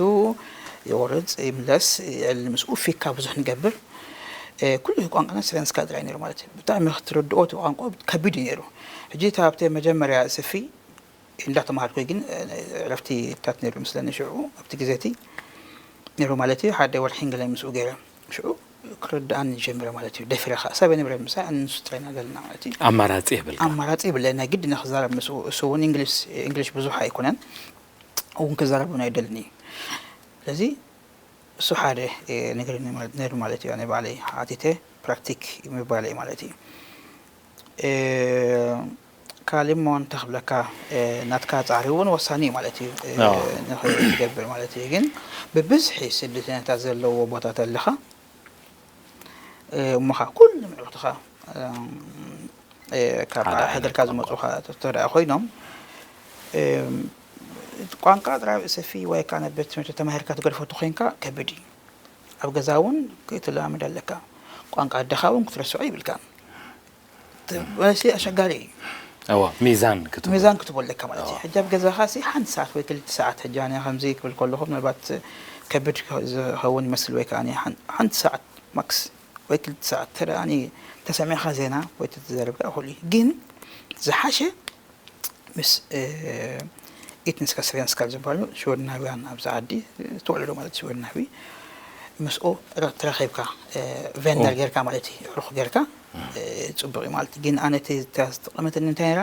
ይቑርጽ፣ ይምለስ፣ የል ምስኡ ፊካ ብዙሕ ንገብር። እ፣ ኩሉ ቋንቋና ስቨንስካ ጥራይ ነይሩ ማለት እዩ። ብጣዕሚ ክትርድኦ እቲ ቋንቋ ከቢድ እዩ ነይሩ። ሕጂ እታ ኣብቲ መጀመርያ ስፊ እንዳተማሃርኩ ግን፣ እ፣ ዕረፍቲ ታት ነይሩ ምስለኒ ሽዑ፣ ኣብቲ ግዜ እቲ ነይሩ ማለት እዩ። ሓደ ወርሒ ገለ ምስኡ ገይረ። ሽዑ ክርድኣኒ ጀምረ ማለት እዩ። ደፊረ ኸኣ ሰብ የንብረ ምሳይ፣ ኣነ ንሱ ጥራይ ኢና ዘለና ማለት እዩ። ኣማራጺ የብልካ። ኣማራጺ የብለይ፣ ናይ ግድን ክዛረብ ምስኡ። እሱ እውን እንግሊሽ፣ እንግሊሽ ብዙሕ ኣይኮነን፣ እውን ክዛረብ እውን ኣይደልን እዩ። ስለዚ እሱ ሓደ፣ እ፣ ነገር ነይሩ ማለት እዩ። ኣነ ባዕለይ ሓቲተ ፕራክቲክ ምባለይ ማለት እዩ። እ፣ ካልእ እሞ እንታይ ክብለካ፣ እ፣ ናትካ ጻዕሪ እውን ወሳኒ እዩ ማለት እዩ። እ፣ አዎ። ንኽትገብር ማለት እዩ። ግን ብብዝሒ ስደተኛታት ዘለዎ ቦታት ኣለኻ፣ እ፣ እሞኻ ኩሎም ኣዕሩኽትኻ፣ እም፣ እ፣ ካብ ሓደ ዓይነት ሃገርካ ቋንቋ። ዝመጹኻ ተተረኣ ኮይኖም፣ እም፣ ቋንቋ ጥራይ ሰፊ ወይ ከኣ ናብ ቤት ትምህርቲ ተማሂርካ ትገድፎ ተኾይንካ ከቢድ እዩ። ኣብ ገዛ እውን ክትለማመድ ኣለካ። ቋንቋ ኣደኻ እውን ክትረስዖ ይብልካን። ት-፣ መለሲ ኣሸጋሪ እዩ። እዋ፣ ሚዛን ክትህቦ። ሚዛን ክትህቦ ኣለካ ማለት እዩ። እዋ። ሕጂ ኣብ ገዛኻ ሲ ሓንቲ ሰዓት ወይ ክልተ ሰዓት፣ ሕጂ ኣነ ከምዚ ክብል ከለኹ ምናልባት ከቢድ ክኸ-፣ ዝኸውን ይመስል ወይ ከኣ ሓን-፣ ሓንቲ ሰዓት ማክስ ወይ ክልተ ሰዓት ተደኣኒ ተሰሚዕካ ዜና ወይ ተተዛረብካ እኹል እዩ። ግን ዝሓሸ ምስ፣ እ፣ ኢትኒስካ ስቨንስካ ዝበሃሉ ሽወደናውያን ኣብዚ ዓዲ፣ እ፣ ተወለዶ ማለት ሽወደናዊ፣ ምስኡ ረ-፣ ተራኺብካ፣ እ፣ ቬነር ኦ። ጌርካ ማለት እዩ፣ ኣዕሩኽ ጌርካ፣ እ፣ ጽቡቕ እዩ ማለት እዩ። ግን ኣነ እቲ እታ ዝተቐመተኒ እንታይ ነይራ?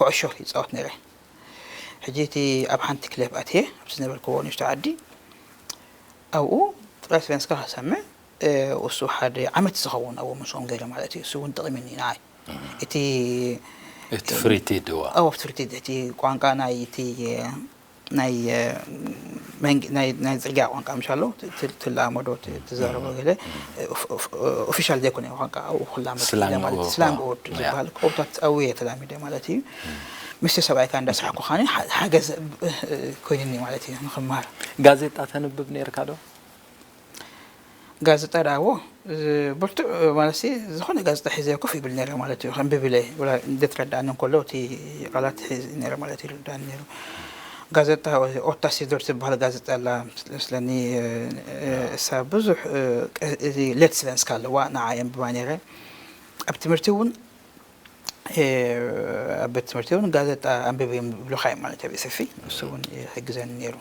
ኩዕሾ ይጻወት ነይረ። ሕጂ እቲ ኣብ ሓንቲ ክለብ ኣትየ፣ ኣብ ዝነበርክዎ ንእሽቶ ዓዲ፣ ኣብኡ ጥራይ ስቨንስካ ክሰምዕ፣ እ፣ እሱ ሓደ ዓመት ዝኸውን ኣብኡ ምስኦም ገይረ ማለት እዩ። እሱ እውን ጠቒሙኒ ንዓይ። እቲ እቲ ፍሪቲድ፣ እዋ። ኣዎ፣ ፍሪቲድ፣ እቲ ቋንቋ ናይ እቲ፣ ናይ፣ መንግ-፣ ናይ፣ ናይ ጽርግያ ቋንቋ ምሽ ኣሎ፣ ት-፣ ት-፣ ትለማመዶ፣ ት-፣ ትዛረቦ ገለ፣ ኦፍ-፣ ኦፍ-፣ ኦፊሻል ዘይኮነ ቋንቋ ኣብኡ ክላመድ ስላንግ ክኢለ ማለት እዩ። ወርድ፣ ስላንግ ዋ። ወርድ ያ። ዝበሃል ክእውታት ኣብኡ እየ ተላሚደ ማለት እዩ። ምስቲ ሰብኣይ ከኣ እንዳሳሕኩ ኸኣኒ ሓ-፣ ሓገዝ፣ እ፣ ኮይኑኒ ማለት እዩ ንኽመሃር። ጋዜጣ ተንብብ ነይርካ ዶ? ጋዜጣ ደኣ፣ እዎ፣ ዝ-፣ ብርቱዕ ማለትሲ፣ ዝኾነ ጋዜጣ ሒዘ ኮፍ ይብል ነይረ ማለት እዩ። ከንብብ ኢለ፣ ወላ እንተትረድኣኒ እንከሎ፣ እቲ ቃላት ሒዘ ነይረ ማለት ይርድኣኒ ነይሩ። ጋዜጣ ኦታ ሲዶር ትበሃል ጋዜጣ ኣላ፣ መስለኒ፣ እ፣ እ፣ እሳ ብዙሕ፣ እ፣ ቀ-፣ እዚ ሌት ስቨንስካ ኣለዋ፣ ንዓ የንብባ ነይረ። ኣብ ትምህርቲ እውን፣ እ፣ ኣብ ቤት ትምህርቲ እውን ጋዜጣ ኣንብቢ ይብሉኻ እዮም ማለት ኣብ ኤስ ኤፍ ኢ፣ እሱ እውን ይሕግዘኒ ነይሩ።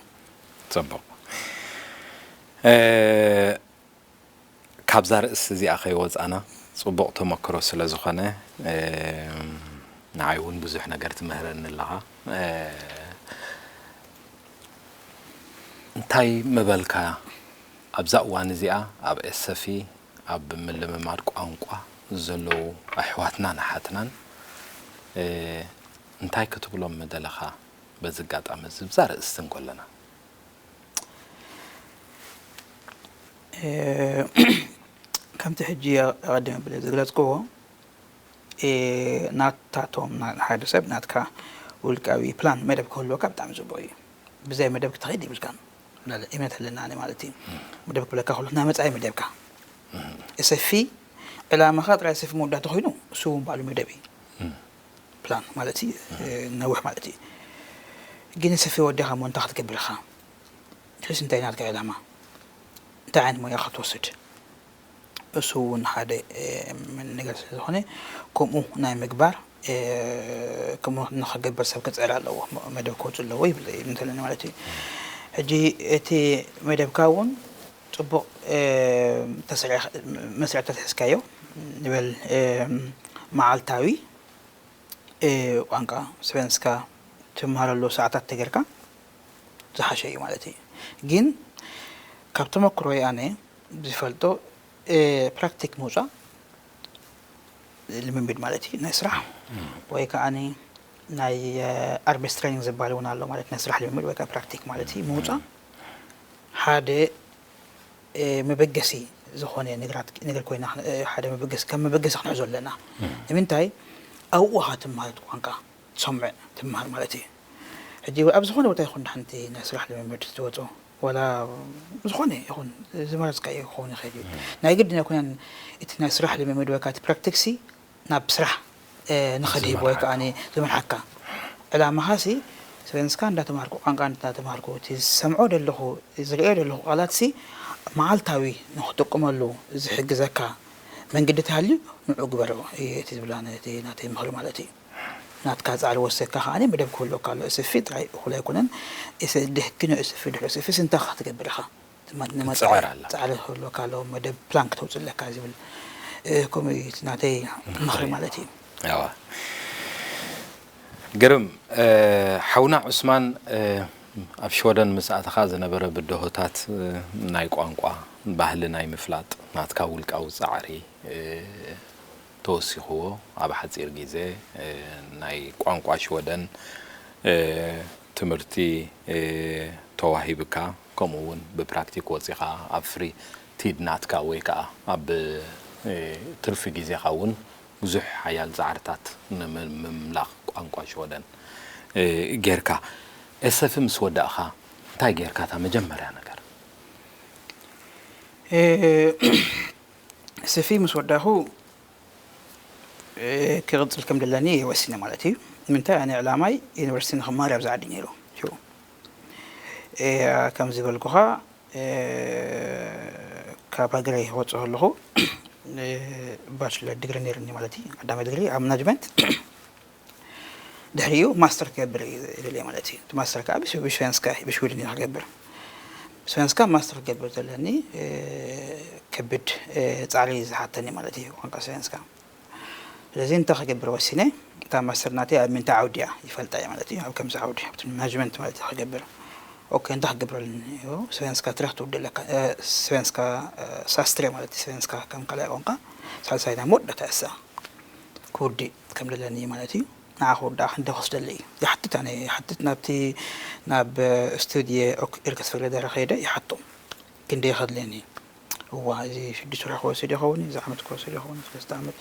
ጽቡቕ። እ፣ ካብዛ ርእሲ እዚኣ ከይወጻና፣ ጽቡቕ ተመክሮ ስለ ዝኾነ፣ እ፣ ንዓይ እውን ብዙሕ ነገር ትምህረኒ ኣለኻ። እ፣ እንታይ ምበልካ ኣብዛ እዋን እዚኣ ኣብ ኤስ ኤፍ ኢ፣ ኣብ ምልምማድ ቋንቋ፣ ዘለዉ ኣሕዋትናን ኣሓትናን እንታይ ክትብሎም ምደለኻ? በዚ ኣጋጣሚ እዚ ብዛ ርእስቲ እንከለና ከምቲ ሕጂ ኣቐዲመ ብለ ዝግለጽክዎ ናታቶም ሓደ ሰብ ናትካ ውልቃዊ ፕላን መደብ ክህልወካ ብጣዕሚ ጽቡቕ እዩ። ብዘይ መደብ ክትኸይድ ይብልካን እምነት ኣለና ማለት እዩ። መደብ ክብለካ ከሎ ናይ መጻኢ መደብካ ሰፊ ዕላማኻ ጥራይ ሰፊ መወዳእታ ኮይኑ እሱ እውን ባዕሉ መደብ እዩ። ፕላን ማለት እዩ ነዊሕ ማለት እዩ። ግን ሰፊ ወዲኻ እሞ እንታይ ክትገብር ኢኻ? ሕስ እንታይ ናትካ ዕላማ? እንታይ ዓይነት ሞያ ክትወስድ? እሱ እውን ሓደ ነገር ስለዝኾነ ከምኡ ናይ ምግባር ከምኡ ንክገብር ሰብ ክፅዕር ኣለዎ። መደብ ክወፁ ኣለዎ ይብል እንተለኒ ማለት እዩ። ሕጂ እቲ መደብካ እውን ፅቡቅ መስርዕታት ሒዝካዮ ንበል መዓልታዊ ቋንቋ ስቨንስካ ትምሃረሉ ሰዓታት ተገርካ ዝሓሸ እዩ ማለት እዩ። ግን ካብ ተመክሮይ ኣነ ዝፈልጦ ፕራክቲክ ምውፃእ ልምምድ ማለት እዩ ናይ ስራሕ ወይ ከዓ ናይ ኣርቤስ ትሬኒንግ ዝበሃል እውን ኣሎ ማለት ናይ ስራሕ ልምምድ ወይ ከዓ ፕራክቲክ ማለት እዩ ምውፃእ ሓደ መበገሲ ዝኾነ ነገር ኮይና ሓደ መበገሲ ከም መበገሲ ክንሕዞ ኣለና። ንምንታይ ኣብኡ ኢኻ ትምሃር ቋንቋ ትሰምዕ ትምሃር ማለት እዩ። ሕጂ ኣብ ዝኾነ ቦታ ይኹን ሓንቲ ናይ ስራሕ ልምምድ ትወፆ ዋላ ዝኾነ ይኹን ዝመረፅካዮ ክኸውን ይኽእል እዩ። ናይ ግድን ኣይኮነን እቲ ናይ ስራሕ ልምምድ ወይ ከዓ እቲ ፕራክቲክሲ ናብ ስራሕ ንኸድህብ ወይ ከዓ ዝመርሓካ ዕላማኻሲ ስቨንስካ እንዳተማሃርኩ ቋንቋ እንዳተማሃርኩ እቲ ዝሰምዖ ዘለኹ ዝርእዮ ዘለኹ ቃላትሲ መዓልታዊ ንክጥቀመሉ ዝሕግዘካ መንገዲ ተሃልዩ ንዑ ግበሮ እቲ ዝብላ ነቲ ናተይ ምኽሪ ማለት እዩ። ናትካ ፃዕሪ ወሰካ ከዓ መደብ ክህልወካ ኣሎ። እስፊ ጥራይ እኹል ኣይኮነን። ድሕኪኖ እስፊ ድሕሪ እስፊ ስንታ ክትገብር ኢኻ ትፅዕር ኣላ። ፃዕሪ ክህልወካ ኣለዎ መደብ ፕላን ክተውፅእ ኣለካ ዝብል ከምኡ እዩ እቲ ናተይ ምኽሪ ማለት እዩ። ግርም ሓውና ዑስማን ኣብ ሽወደን ምስ ኣተኻ ዝነበረ ብድሆታት ናይ ቋንቋ ባህሊ ናይ ምፍላጥ ናትካ ውልቃዊ ፃዕሪ ተወሲኽዎ ኣብ ሓፂር ግዜ ናይ ቋንቋ ሽወደን ትምህርቲ ተዋሂብካ ከምኡ እውን ብፕራክቲክ ወፂኻ ኣብ ፍሪ ቲድ ናትካ ወይ ከዓ ኣብ ትርፊ ግዜኻ እውን ብዙሕ ሓያል ፃዕርታት ንምምላኽ ቋንቋ ሽወደን ጌርካ ኤሰፊ ምስ ወዳእኻ እንታይ ጌርካ እታ መጀመርያ ነገር? ስፊ ምስ ወዳኹ ክቕፅል ከም ደለኒ ወሲነ ማለት እዩ። ንምንታይ ኣነ ዕላማይ ዩኒቨርሲቲ ንክመሃር ኣብዚ ዓዲ ነይሩ። ከም ዝበልኩኻ ካብ ሃገረይ ክወፅእ ከለኹ ባችለር ዲግሪ ነይርኒ ማለት እዩ። ቀዳማይ ዲግሪ ኣብ ማናጅመንት ድሕሪኡ ማስተር ክገብር እየ ደልየ ማለት እዩ። እቲ ማስተር ከዓ ብስቨንስካ ብሽዊድን እየ ክገብር። ብስቨንስካ ማስተር ክገብር ዘለኒ ከቢድ ፃዕሪ ዝሓተኒ ማለት እዩ ቋንቋ ስቨንስካ። ስለዚ እንታይ ክገብር ወሲነ፣ እታ ማስተር ናተይ ኣብ ምንታይ ዓውዲ እያ ይፈልጣ እየ ማለት እዩ። ኣብ ከምዚ ዓውዲ ኣብቲ ማናጅመንት ማለት እዩ ክገብር። ኦኬ እንታይ ክገብረሉ እኒኦ፣ ስቨንስካ ትረኽ ትውዲ ኣለካ። ስቨንስካ ሳስትሬ ማለት እዩ። ስቨንስካ ከም ካልኣይ ቋንቋ ሳልሳይ ናይ መወዳእታ እሳ ክውዲ ከም ደለኒ ማለት እዩ። ንዓ ክወዳኣ ክንደ ክወስደለይ ይሓትት ኣነ ይሓትት ናብቲ ናብ ስቱድየ ኦርኬስትራ ደረ ከይደ ይሓቶም ክንደ ይኸድለኒ እዋ እዚ ሽዱሽተ ወርሒ ክወስድ ይኸውን እዚ ዓመት ክወስድ ይኸውን ሰለስተ ዓመት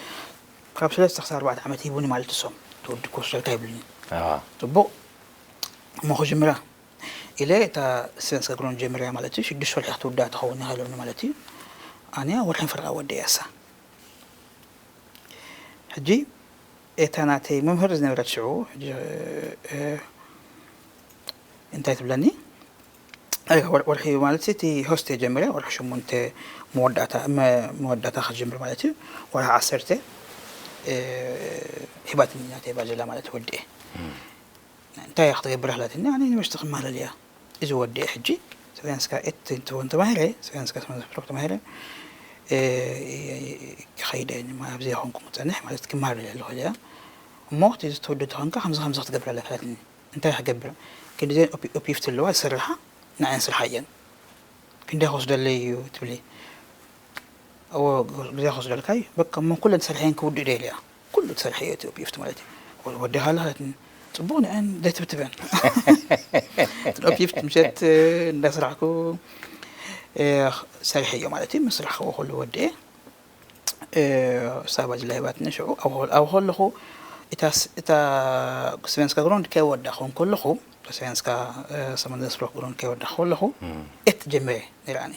ካብ ሰለስተ ክሳብ ኣርባዕተ ዓመት ሂቡኒ ማለት እሶም ትወዲ ክወስደልካ ይብልኒ። ጽቡቕ እሞ ክጅምራ ኢለ እታ ስቨንስካ ግሮን ጀምርያ ማለት እዩ። ሽዱሽተ ወርሒ ክትውዳእ ትኸውን ኢኻ ኢሎምኒ ማለት እዩ። ኣነ ወርሕን ፈረቓ ወደያ እሳ ሕጂ እታ ናተይ መምህር ዝነበረት ሽዑ ሕጂ እንታይ ትብለኒ ወርሒ ማለት እቲ ሆስቴ ጀምረ ወርሒ ሽሙንተ መወዳእታ መወዳእታ ክጅምር ማለት እዩ። ወርሒ ዓሰርተ ሂባትኒ ናተይ ባጀላ ማለት ወድኤ እንታይ ክትገብር ኣላትኒ ኣነ ዩኒቨርሲቲ ክመሃር እያ እዚ ወድኤ ሕጂ ስቨንስካ ኤት እንትኸውን ተማሂረ ስቨንስካ ስመዘፍሮ ተማሂረ ክኸይደ ኣብዚ ይኾንኩም ክፀንሕ ማለት ክመሃር እያ ኣለኹ እያ እሞ እቲ ዝተወደደ ኾንካ ከምዚ ከምዚ ክትገብር ኣለካ ኣላትኒ እንታይ ክገብር ክንዲዘን ኦፒፍት ኣለዋ ዝሰርሓ ንዓን ስርሓ እየን ክንደይ ክወስደለይ እዩ ትብሊ እዎ፣ ግዜ ክወስደልካ እዩ። በቃ፣ እሞ ኩለን ትሰርሐን ክውድእ ደልያ። ኩሉ ትሰርሐዮ እቲ ኦፒፍት ማለት እዩ። ወ-፣ ወዲኻ ኣለኻ ትብለኒ፣ ጽቡቕ ንዐን ዘይትብትበን። እቲ ኦፒፍት ምሸት፣ እ፣ እንዳስራሕኩ፣ እ፣ ሰርሐዮ ማለት እዩ። ምስ ስራሕክዎ ኩሉ ወዲኤ፣ እ፣ ሳባ ጅላ ሂባትኒ ሽዑ። ኣብ፣ ኣብ ከለኹ፣ እታ ስ-፣ እታ ስቨንስካ ግሮንድ ከይወዳኹ ከለኹ፣ ስቨንስካ፣ እ፣ ሰማንያ ስፕሮክ ግሮንድ ከይወዳኹ ከለኹ፣ እም። ኤት ጀሚረ ነይራኒ።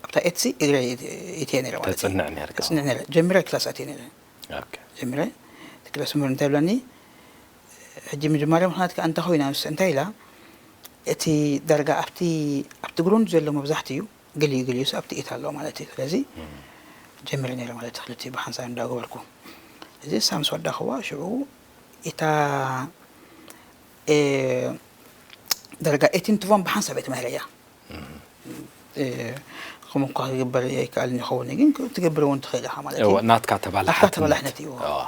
ኣብታ ኤትሲ እግረ ይት-፣ ይትየ ነይረ ማለት እዩ። ተጽንዕ ነርካ። ተጽንዕ ነይረ። ጀሚረ ክላስ ኣትየ ነይረ። ኦኬ። ጀሚረ እቲ ክላስ ምር እንታይ ብለኒ፣ ሕጂ ምጅማርያ ምኽንያት ከኣ እንታይ ኮይና፣ ምስ እንታይ ኢላ፣ እቲ ዳርጋ ኣብቲ፣ ኣብቲ ግሩንድ ዘሎ መብዛሕትኡ እዩ፣ ገሊኡ ገሊኡስ ኣብቲ ኢት ኣሎ ማለት እዩ። ስለዚ እም። ጀሚረ ነይረ ማለት እዩ፣ ክልቲኡ ብሓንሳብ እንዳገበርኩ። እዚ ሳምስ ወዳኽዋ ሽዑ እታ፣ እ፣ ዳርጋ ኤቲን ትቦን ብሓንሳብ እየ ተማሂረያ። እም። እ፣ ከምኡ እኳ ክግበር ኣይከኣልን ይኸውን፣ ግን ክትገብር እውን ትኽእል ኢኻ ማለት እዩ። እወ፣ ናትካ ተባላሕነት። ናትካ ተባላሕነት እዩ። እወ። እወ።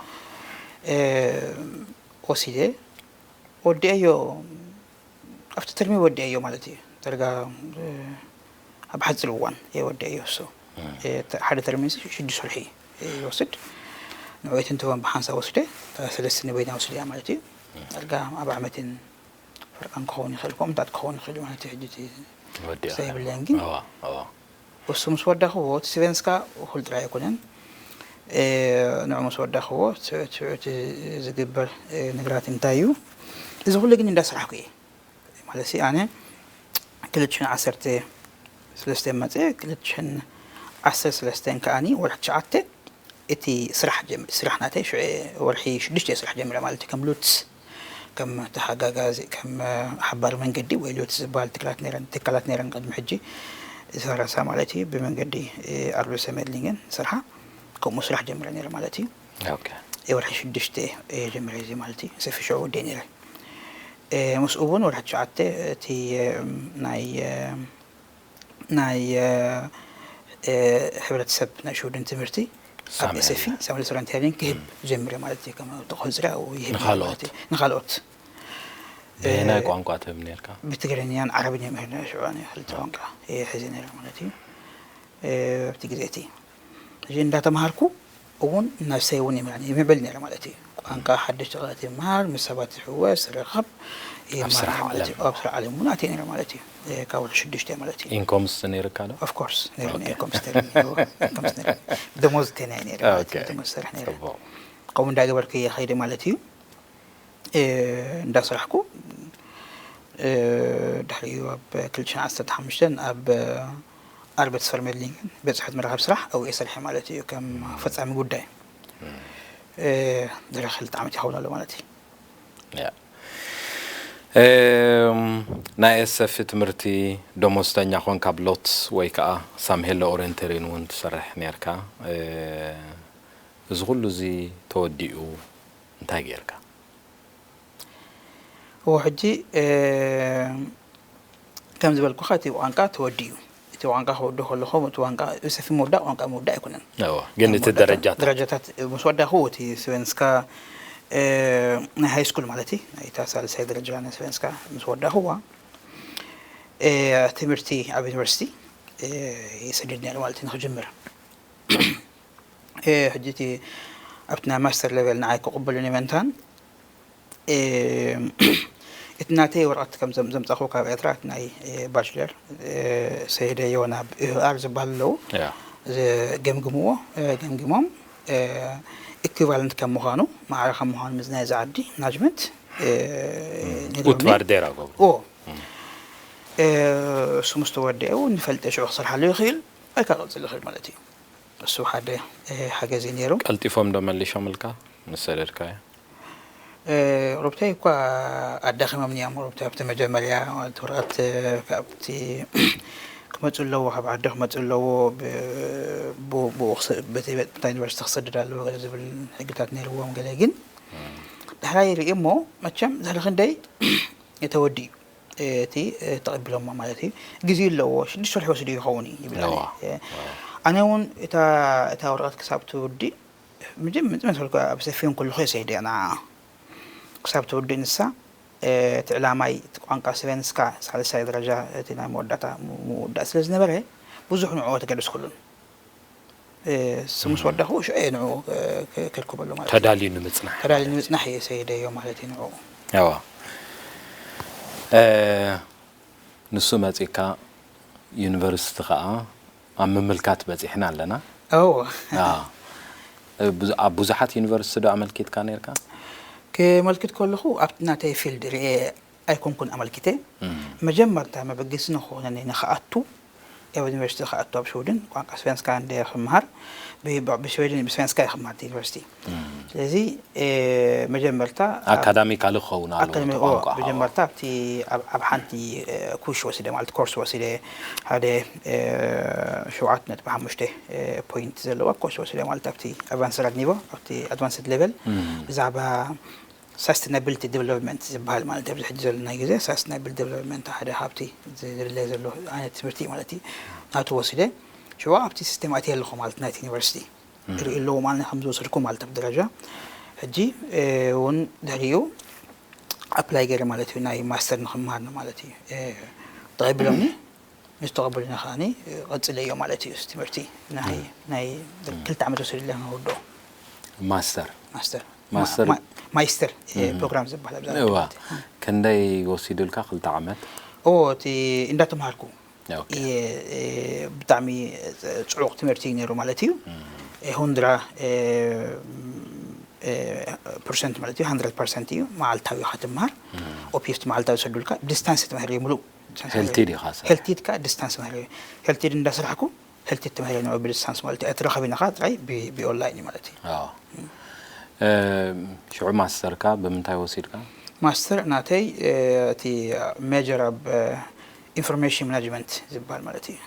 እ፣ ወሲደ፣ ወዲአዮ፣ ኣብቲ ተርሚ ወዲአዮ ማለት እዩ። ዳርጋ፣ እ፣ ኣብ ሓፂር እዋን እየ ወዲአዮ እሱ። እም። እ፣ ተ-፣ ሓደ ተርሚ ሽዱሽተ ወርሒ ይወስድ። ንዕኡ ትንትወን ብሓንሳብ ወስደ፣ እታ ሰለስተ ንበይና ወስደያ ማለት እዩ። እም። ዳርጋ ኣብ ዓመትን ፈርቃን ክኸውን ይኽእል፣ ከምኡታት ክኸውን ይኽእል ማለት እዩ። ሕጂ እቲ ወዲእኻ። ዘይብለን ግን እዋ፣ እዋ። እሱ ምስ ወዳኽዎ፣ እቲ ስቨንስካ እኹል ጥራይ ኣይኮነን። እ፣ ንዑ ምስ ወዳኽዎ፣ እቲ፣ እቲ፣ እቲ ዝግበር፣ እ፣ ነገራት እንታይ እዩ? እዚ ኩሉ ግን እንዳሰራሕኩ እየ። ማለት፣ ኣነ ክልተ ሽሕን ዓሰርተ ሰለስተን መጽየ፣ ክልተ ሽሕን ዓሰርተ ሰለስተን ከኣኒ ወርሒ ትሽዓተ እቲ ስራሕ ጀምር-፣ ስራሕ ናተይ ሽዑ ወርሒ ሽዱሽተ ስራሕ ጀሚረ ማለት እዩ። ከም ሉትስ፣ ከም ተሓጋጋዚ፣ ከም ሓባሪ መንገዲ ወይ ሉትስ ዝበሃል ትካላት ነይረን፣ ትካላት ነይረን ቅድሚ ሕጂ ዝፈረሳ ማለት እዩ። ብመንገዲ፣ እ፣ ኣርበሰ መድሊንገን ዝሰርሓ፣ ከምኡ ስራሕ ጀሚረ ነይረ ማለት እዩ። ኦኬ። እ፣ ወርሒ ሽዱሽተ እየ ጀሚረ እዚ ማለት እዩ። ሰፊ ሽዑ ወዲአ ነይረ። እ፣ ምስኡ እውን ወርሒ ትሽዓተ እቲ፣ እ፣ ናይ፣ እ፣ ናይ፣ እ፣ እ፣ ሕብረተሰብ ናይ ሽወደን ትምህርቲ ኣብ ሳምሄል። ኤስኤፍኢ፣ ሳምሄል ሶረንቴሪን ክህብ እም። ጀሚረ ማለት እዩ። ከም ተቆጽሪ ኣብኡ ይህብ ማለት ንኻልኦት? እዩ። ንኻልኦት። በየናይ እ፣ ቋንቋ ትህብ ነርካ? ብትግርኛን ዓረብኛን መሂርና ሽዑ ኣነ ክልተ ኦኬ። ቋንቋ እየ ሒዘ ነይረ ማለት እዩ። እ፣ ኣብቲ ግዜ እቲ። ሕጂ እንዳተምሃርኩ እውን ነብሰይ እውን ይምዕብል ነይረ ማለት እዩ። ቋንቋ ሓድሽ ቃላት ይምሃር፣ ምስ ሰባት ይሕወስ፣ ይራኸብ፣ ኣብ ይምሃር ስራሕ ማለት እዩ። ዓለም። ኣብ ስራሕ ዓለም እውን ኣትየ ነይረ ማለት እዩ። እ፣ ካብ ወርሒ ሽዱሽተ ማለት እዩ። ኢንኮምስ ነይርካ ዶ? ኦፍ ኮርስ፣ ነይሩ ኦኬ። ኢንኮምስ ነይሩ፣ ኢንኮምስ ነይሩ። ደሞዝ ተናይ ነይረ ማለት እዩ። ኦኬ። ደሞዝ ሰርሕ ነይረ። ጽቡቕ። ከምኡ እንዳገበርኩ እየ ከይደ ማለት እዩ። እ፣ እንዳሰራሕኩ፣ እ፣ ድሕሪኡ ኣብ ክልተ ሽሕን ዓሰርተ ሓሙሽተን ኣብ ኣርበትስ ቨርሜድሊንግን ቤት ጽሕፈት መራኸቢ ስራሕ ኣብኡ እየ ሰሪሐ ማለት እዩ፣ ከም ፈጻሚ ጉዳይ። እ፣ ድሕሪ ክልተ ዓመት ይኸውን ኣሎ ማለት እዩ። ያ። እም፣ ናይ ኤስኤፍኢ ትምህርቲ ደሞዝተኛ ኾንካ ኣብ ሎትስ ወይ ከኣ ሳምሄሎ ኦሬንተሪን እውን ትሰርሕ ነርካ። እ፣ እዚ ኩሉ እዚ ተወዲኡ እንታይ ጌርካ? እዎ፣ ሕጂ፣ እ፣ ከም ዝበልኩኻ እቲ ቋንቋ ተወዲኡ። እቲ ቋንቋ ክወድእ ከለኹ፣ እቲ ቋንቋ ብሰፊ ምውዳእ ቋንቋ ምውዳእ ኣይኮነን። እዎ፣ ግን ናይ እቲ መወዳእታ ደረጃታት። ደረጃታት ምስ ወዳእኹ፣ እቲ ስቨንስካ፣ እ፣ ናይ ሃይ ስኩል ማለት እዩ፣ ናይ እታ ሳልሳይ ደረጃ ናይ ስቨንስካ ምስ ወዳእኹዋ፣ እ፣ ትምህርቲ ኣብ ዩኒቨርሲቲ፣ እ፣ ይሰድድ ነይሩ ማለት እዩ፣ ንኽጅምር። እ፣ ሕጂ እቲ ኣብቲ ናይ ማስተር ሌቨል ንዓይ ክቕበሉኒ ምእንታን፣ እ፣ እቲ ናተይ ወረቐት ከም ዘም-፣ ዘምጻኹ ካብ ኤርትራ፣ እቲ ናይ፣ እ፣ ባችለር፣ እ፣ ሰይደዮ ናብ ዩ ዩ ኣር ዝበሃል ኣለዉ። ያ። ዘ-፣ ገምግምዎ፣ እ፣ ገምግሞም፣ እ፣ ኢኩቫለንት ከም ምዃኑ፣ ማዕረ ከም ምዃኑ፣ ምስ ናይዚ ዓዲ ማናጅመንት፣ እ፣ እም፣ ነጊሮምኒ። ኡትቫርዴራ ገብሩ። ኦ። እም። እ፣ እሱ ምስ ተወደአ እውን ንፈልጠ ሽዑ ክሰርሓሉ ይኽእል፣ ወይ ከኣ ክቕጽል ይኽእል ማለት እዩ። እሱ ሓደ፣ እ፣ ሓገዝ እዩ ነይሩ። ቀልጢፎም ዶ መሊሾምልካ ምስ ሰደድካዮ? እ፣ ቁሩብተይ እኳ ኣዳኺሞምኒ እዮም። ቁሩብተይ ኣብቲ መጀመርያ፣ ማለት፣ ወረቐት፣ እ፣ ካብቲ ክመጹ ኣለዎ፣ ካብ ዓዲ ክመጹ ኣለዎ፣ ብ-፣ ብ-፣ ብኡ ክስ-፣ በቲ፣ በታ ዩኒቨርሲቲ ክሰድድ ኣለዎ ገለ ዝብል ሕግታት ነይርዎም ገለ። ግን እም። ዳሕራይ ይርኢ እሞ፣ መቸም ድሕሪ ክንደይ ተወዲኡ እቲ፣ እ፣ ተቐቢሎሞ ማለት እዩ። ግዜ ኣለዎ፣ ሽዱሽተ ወርሒ ወሲዱ ይኸውን እዩ ይብል ኣነ። እዋ፣ እ፣ እዋ። ኣነ እውን እታ፣ እታ ወረቐት ክሳብ ትውዲእ፣ መጀመ-፣ መጀመርያ ኣብ ሰፊን ኩሉ ከይሰይደ ንዓ ክሳብ ትውዲእ ንሳ፣ እ፣ እቲ ዕላማይ እቲ ቋንቋ ስቨንስካ ሳልሳይ ደረጃ እቲ ናይ መወዳእታ ም-፣ ምውዳእ ስለ ዝነበረ፣ ብዙሕ ንዕኡ ተገደስኩሉን። እ፣ ምስ ወዳኹ ሽዑ እየ ንዕኡ፣ እ፣ ክ-፣ ክርከበሉ ማለት እዩ። ተዳልዩ ንምጽናሕ ተዳልዩ ንምጽናሕ እየ ሰይደዮ ማለት እዩ ንዕኡ። ያዋ እ፣ ንሱ መጺካ ዩኒቨርሲቲ ከዓ ኣብ ምምልካት በጺሕና ኣለና። እዎ። አ፣ ብዙ- ኣብ ብዙሓት ዩኒቨርሲቲ ዶ ኣመልኪትካ ነርካ? ክመልክት ከለኹ ኣብቲ ናተይ ፊልድ ርኤ ኣይኮንኩን ኣመልኪተ። መጀመርታ መበገሲ ንክኾነኒ ንክኣቱ ኣብ ዩኒቨርሲቲ ክኣቱ ኣብ ሽውድን ቋንቋ ስቨንስካ እንደ ክምሃር ብ- ብሽወደን ብስቨንስካ ክምሃር ዩኒቨርሲቲ። ስለዚ እ፣ መጀመርታ ኣብ- ኣካዳሚካሊ ክኸውን ኣለዎ ኣካዳሚ- እቲ ቋንቋ። መጀመርታ ኣብቲ ኣብ ኣብ ሓንቲ እ፣ ኩሽ ወሲደ ማለት ኮርስ ወሲደ ሓደ እ፣ ሸውዓተ ነጥቢ ሓሙሽተ እ፣ ፖይንት ዘለዋ ኮርስ ወሲደ ማለት ኣብቲ ኣድቫንስድ ኒቮ ኣብቲ ኣድቫንስድ ሌቨል ብዛዕባ ሳስቴናብሊቲ ዴቨሎፕመንት ዝበሃል ማለት ኣብዚ ሕጂ ዘለና ግዜ ሳስቴናብል ዴቨሎፕመንት ሓደ ካብቲ ዝድለ ዘሎ ዓይነት ትምህርቲ ማለት እዩ። ናቱ ወሲደ ሽዋ ኣብቲ ሲስተም ኣትየ ኣለኹ ማለት ናይቲ ዩኒቨርሲቲ ርኢ ኣለዎ ማለት ከም ዝወሰድኩ ማለት ኣብ ደረጃ ሕጂ እ፣ እውን ድሕሪኡ ኣፕላይ ገይረ ማለት እዩ ናይ ማስተር ንክምሃር ነው ማለት እዩ። እ፣ ተቐቢሎምኒ ምስ ተቐበሉና ከዓኒ እ፣ ቀጽለዮ ማለት እዩ። እዚ ትምህርቲ ናይ ናይ ክልተ ዓመት ወሰድለ ንወዶ ማስተር ማስተር ማስተር- ማ- ማይስተር እ፣ ፕሮግራም ዝበሃል ኣብዛ እዋ ማለት እዩ። ክንደይ ወሲዱልካ? ክልተ ዓመት። ኦ እቲ እንዳተምሃርኩ ኦኬ። እየ እ፣ ብጣዕሚ ጽዑቕ ትምህርቲ እዩ ነይሩ ማለት እዩ። እ፣ ሁንድራ እ፣ እ፣ ፐርሰንት ማለት እዩ ሃንድረድ ፐርሰንት እዩ መዓልታዊ ኢኻ ትምሃር። ኦፒፍት መዓልታዊ ዝሰዱልካ ዲስታንስ ትምህር እዩ ሙሉእ ሄልቲ ዲኻ ሰብ? ሄልቲድካ ዲስታንስ ትምህር እዩ። ሄልቲድ እንዳስራሕኩ ሄልቲድ ትምህር እዩ ብዲስታንስ ማለት እዩ ኣይትረኸብ ኢኻ ጥራይ ብ- ብኦንላይን እዩ ማለት እዩ። ኣዎ። እ፣ ሽዑ ማስተርካ ብምንታይ ወሲድካ? ማስተር ናተይ እ፣ እቲ ሜጀር ኣብ ኢንፎርሜሽን ማናጅመንት ዝበሃል ማለት እዩ።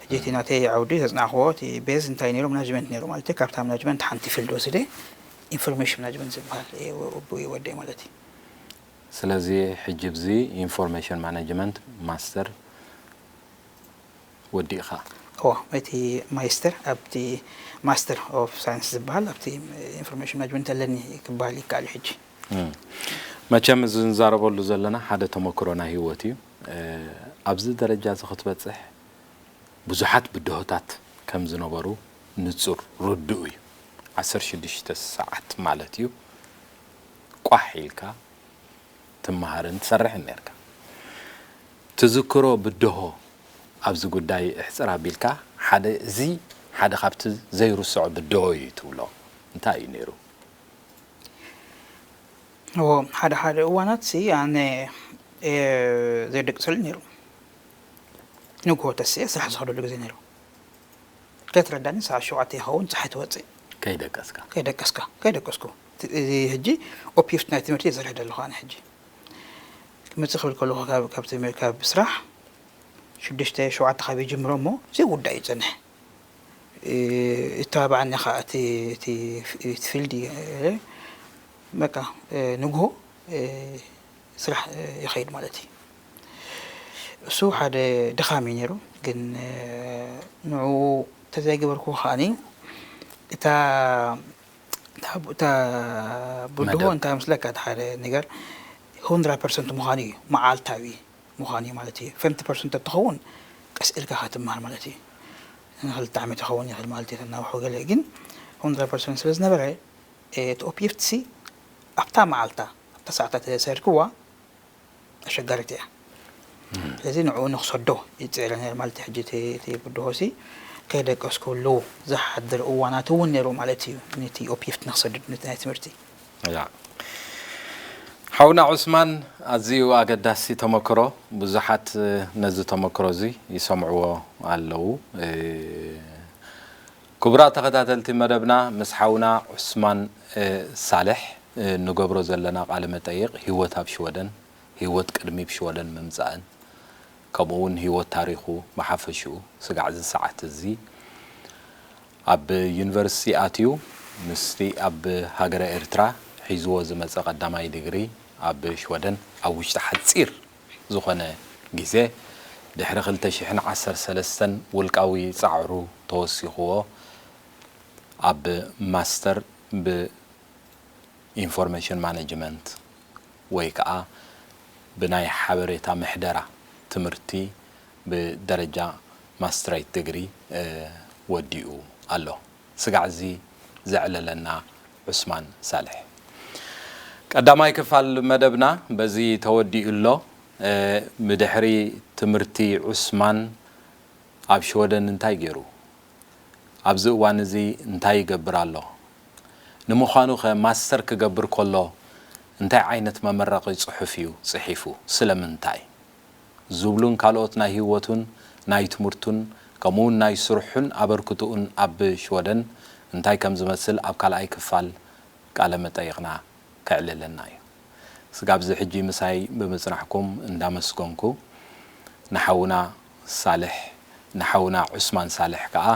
ሕጂ እቲ ናተይ ዓውዲ ዘፅናዕክዎ እቲ ቤዝ እንታይ ነይሩ ማናጅመንት ነይሩ ማለት እዩ። ካብታ ማናጅመንት ሓንቲ ፊልድ ወሲደ ኢንፎርሜሽን ማናጅመንት ዝበሃል እየ ወ- ወ- ወደይ ማለት እዩ። ስለዚ ሕጂ ብዚ ኢንፎርሜሽን ማናጅመንት ማስተር ወዲእኻ። እዎ እቲ ማይስተር ኣብቲ ማስተር ኦፍ ሳይንስ ዝበሃል ኣብቲ ኢንፎርሜሽን ማናጅመንት ኣለኒ ክበሃል ይከኣል እዩ ሕጂ። እም። መቸም እዚ ንዛረበሉ ዘለና ሓደ ተመክሮ ናይ ህይወት እዩ። እ፣ ኣብዚ ደረጃ እዚ ክትበፅሕ ብዙሓት ብድሆታት ከም ዝነበሩ ንፁር ርዱእ እዩ። ዓሰርተ ሽዱሽተ ሰዓት ማለት እዩ ቋሕ ኢልካ ትመሃርን ትሰርሕን ነርካ። ትዝክሮ ብድሆ ኣብዚ ጉዳይ እሕፅር ኣቢልካ ሓደ እዚ ሓደ ካብቲ ዘይርስዖ ብድሆ እዩ ትብሎ እንታይ እዩ ነይሩ? እዎ ሓደ ሓደ እዋናት ሲ ኣነ እ፣ ዘይደቅሰሉ ነይሩ። ንግሆ ተስየ ስራሕ ዝኸደሉ ግዜ ነይሩ። ከይትረዳኒ ሰዓት ሸውዓተ ይኸውን ፀሓይ ትወፅእ ከይደቀስካ ከይደቀስካ ከይደቀስኩ እቲ- እዚ ሕጂ ኦፒፍት ናይ ትምህርቲ ይሰርሕ ዘለኹ ኣነ ሕጂ ክመፅእ ክብል ከለኹ ካብ- ካብ ትምህርቲ ካብ ስራሕ ሽዱሽተ ሸውዓተ ካብ ይጅምሮ እሞ ዘይውዳእ ይፀንሕ እ፣ ይተባብዓኒ ከዓ እቲ እቲ እቲ ፊልድ እ፣ በቃ እ፣ ንግሆ እ፣ ስራሕ እ፣ ይኸይድ ማለት እዩ። እሱ ሓደ ድኻም እዩ ነይሩ፣ ግን እ፣ ንዕኡ ተዘይገበርኩ ከዓኒ እታ እታ እታ ብድሆ መደብ። እንታይ ምስለካ እቲ ሓደ ነገር ሁንድራ ፐርሰንት ምዃኑ እዩ መዓልታዊ ምዃኑ እዩ ማለት እዩ። ፌንቲ ፐርሰንት እትኸውን ቀስ ኢልካ ክትምሃር ማለት እዩ። ንክልተ ዓመት ይኸውን ይኽእል ማለት እዩ ተናውሑ ገለ ግን ሁንድራ ፐርሰንት ስለ ዝነበረ እቲ ኦፕጀክት ሲ ኣብታ መዓልታ ኣብታ ሰዓታት ተሰድክዋ ኣሸጋሪት እያ። ስለዚ ንዕኡ ንክሰዶ ይፅዕረ ነይሩ ማለት እዩ። ሕጂ እቲ እቲ ብድሆ ሲ ከይደቀስኩሉ ዝሓድር እዋናት እውን ነይሩ ማለት እዩ። ነቲ ኦፕጀክት ንክሰድድ ነቲ ናይ ትምህርቲ ያ። ሓውና ዑስማን ኣዝዩ ኣገዳሲ ተመክሮ ብዙሓት ነዚ ተመክሮ እዚ ይሰምዕዎ ኣለዉ። ክቡራት ተኸታተልቲ መደብና ምስ ሓውና ዑስማን ሳልሕ ንገብሮ ዘለና ቃለ መጠይቕ ህይወት ኣብ ሽወደን፣ ህይወት ቅድሚ ብሽወደን ምምጻእን ከምኡ እውን ህይወት ታሪኹ ብሓፈሽኡ ስጋዕ እዚ ሰዓት እዚ ኣብ ዩኒቨርሲቲ ኣትዩ ምስቲ ኣብ ሃገረ ኤርትራ ሒዝዎ ዝመጸ ቀዳማይ ዲግሪ ኣብ ሽወደን ኣብ ውሽጢ ሓጺር ዝኾነ ግዜ ድሕሪ ክልተ ሽሕን ዓሰርተ ሰለስተን ውልቃዊ ጻዕሩ ተወሲኽዎ ኣብ ማስተር ብ ኢንፎርሜሽን ማኔጅመንት ወይ ከዓ ብናይ ሓበሬታ ምሕደራ ትምህርቲ ብደረጃ ማስትሬት ዲግሪ ወዲኡ ኣሎ። ስጋዕ እዚ ዘዕለለና ዑስማን ሳልሕ። ቀዳማይ ክፋል መደብና በዚ ተወዲኡ ኣሎ። ብድሕሪ ትምህርቲ ዑስማን ኣብ ሽወደን እንታይ ገይሩ? ኣብዚ እዋን እዚ እንታይ ይገብር ኣሎ? ንምዃኑ ኸ ማስተር ክገብር ከሎ እንታይ ዓይነት መመረቒ ጽሑፍ እዩ ጽሒፉ? ስለምንታይ? ዝብሉን ካልኦት ናይ ህይወቱን ናይ ትምህርቱን ከምኡውን ናይ ስርሑን ኣበርክትኡን ኣብ ሽወደን እንታይ ከም ዝመስል ኣብ ካልኣይ ክፋል ቃለ መጠይቕና ከዕልለና እዩ። ስጋብ እዚ ሕጂ ምሳይ ብምጽናሕኩም እንዳመስገንኩ፣ ንሓውና ሳልሕ ንሓውና ዑስማን ሳልሕ ከኣ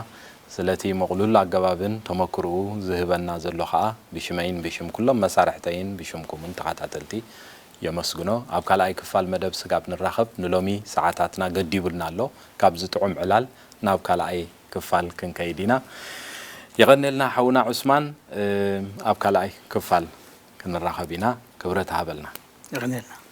ስለቲ ምቕሉል ኣገባብን ተመክርኡ ዝህበና ዘሎ ከኣ ብሽመይን ብሽም ኩሎም መሳርሕተይን ብሽምኩምን ተኸታተልቲ የመስግኖ። ኣብ ካልኣይ ክፋል መደብ ስጋብ ንራኸብ ንሎሚ ሰዓታትና ገዲቡልና ኣሎ። ካብዚ ጥዑም ዕላል ናብ ካልኣይ ክፋል ክንከይድ ኢና። የቐንየልና ሓውና ዑስማን፣ ኣብ ካልኣይ ክፋል ክንራኸብ ኢና። ክብረት ሃበልና። የቐንየልና።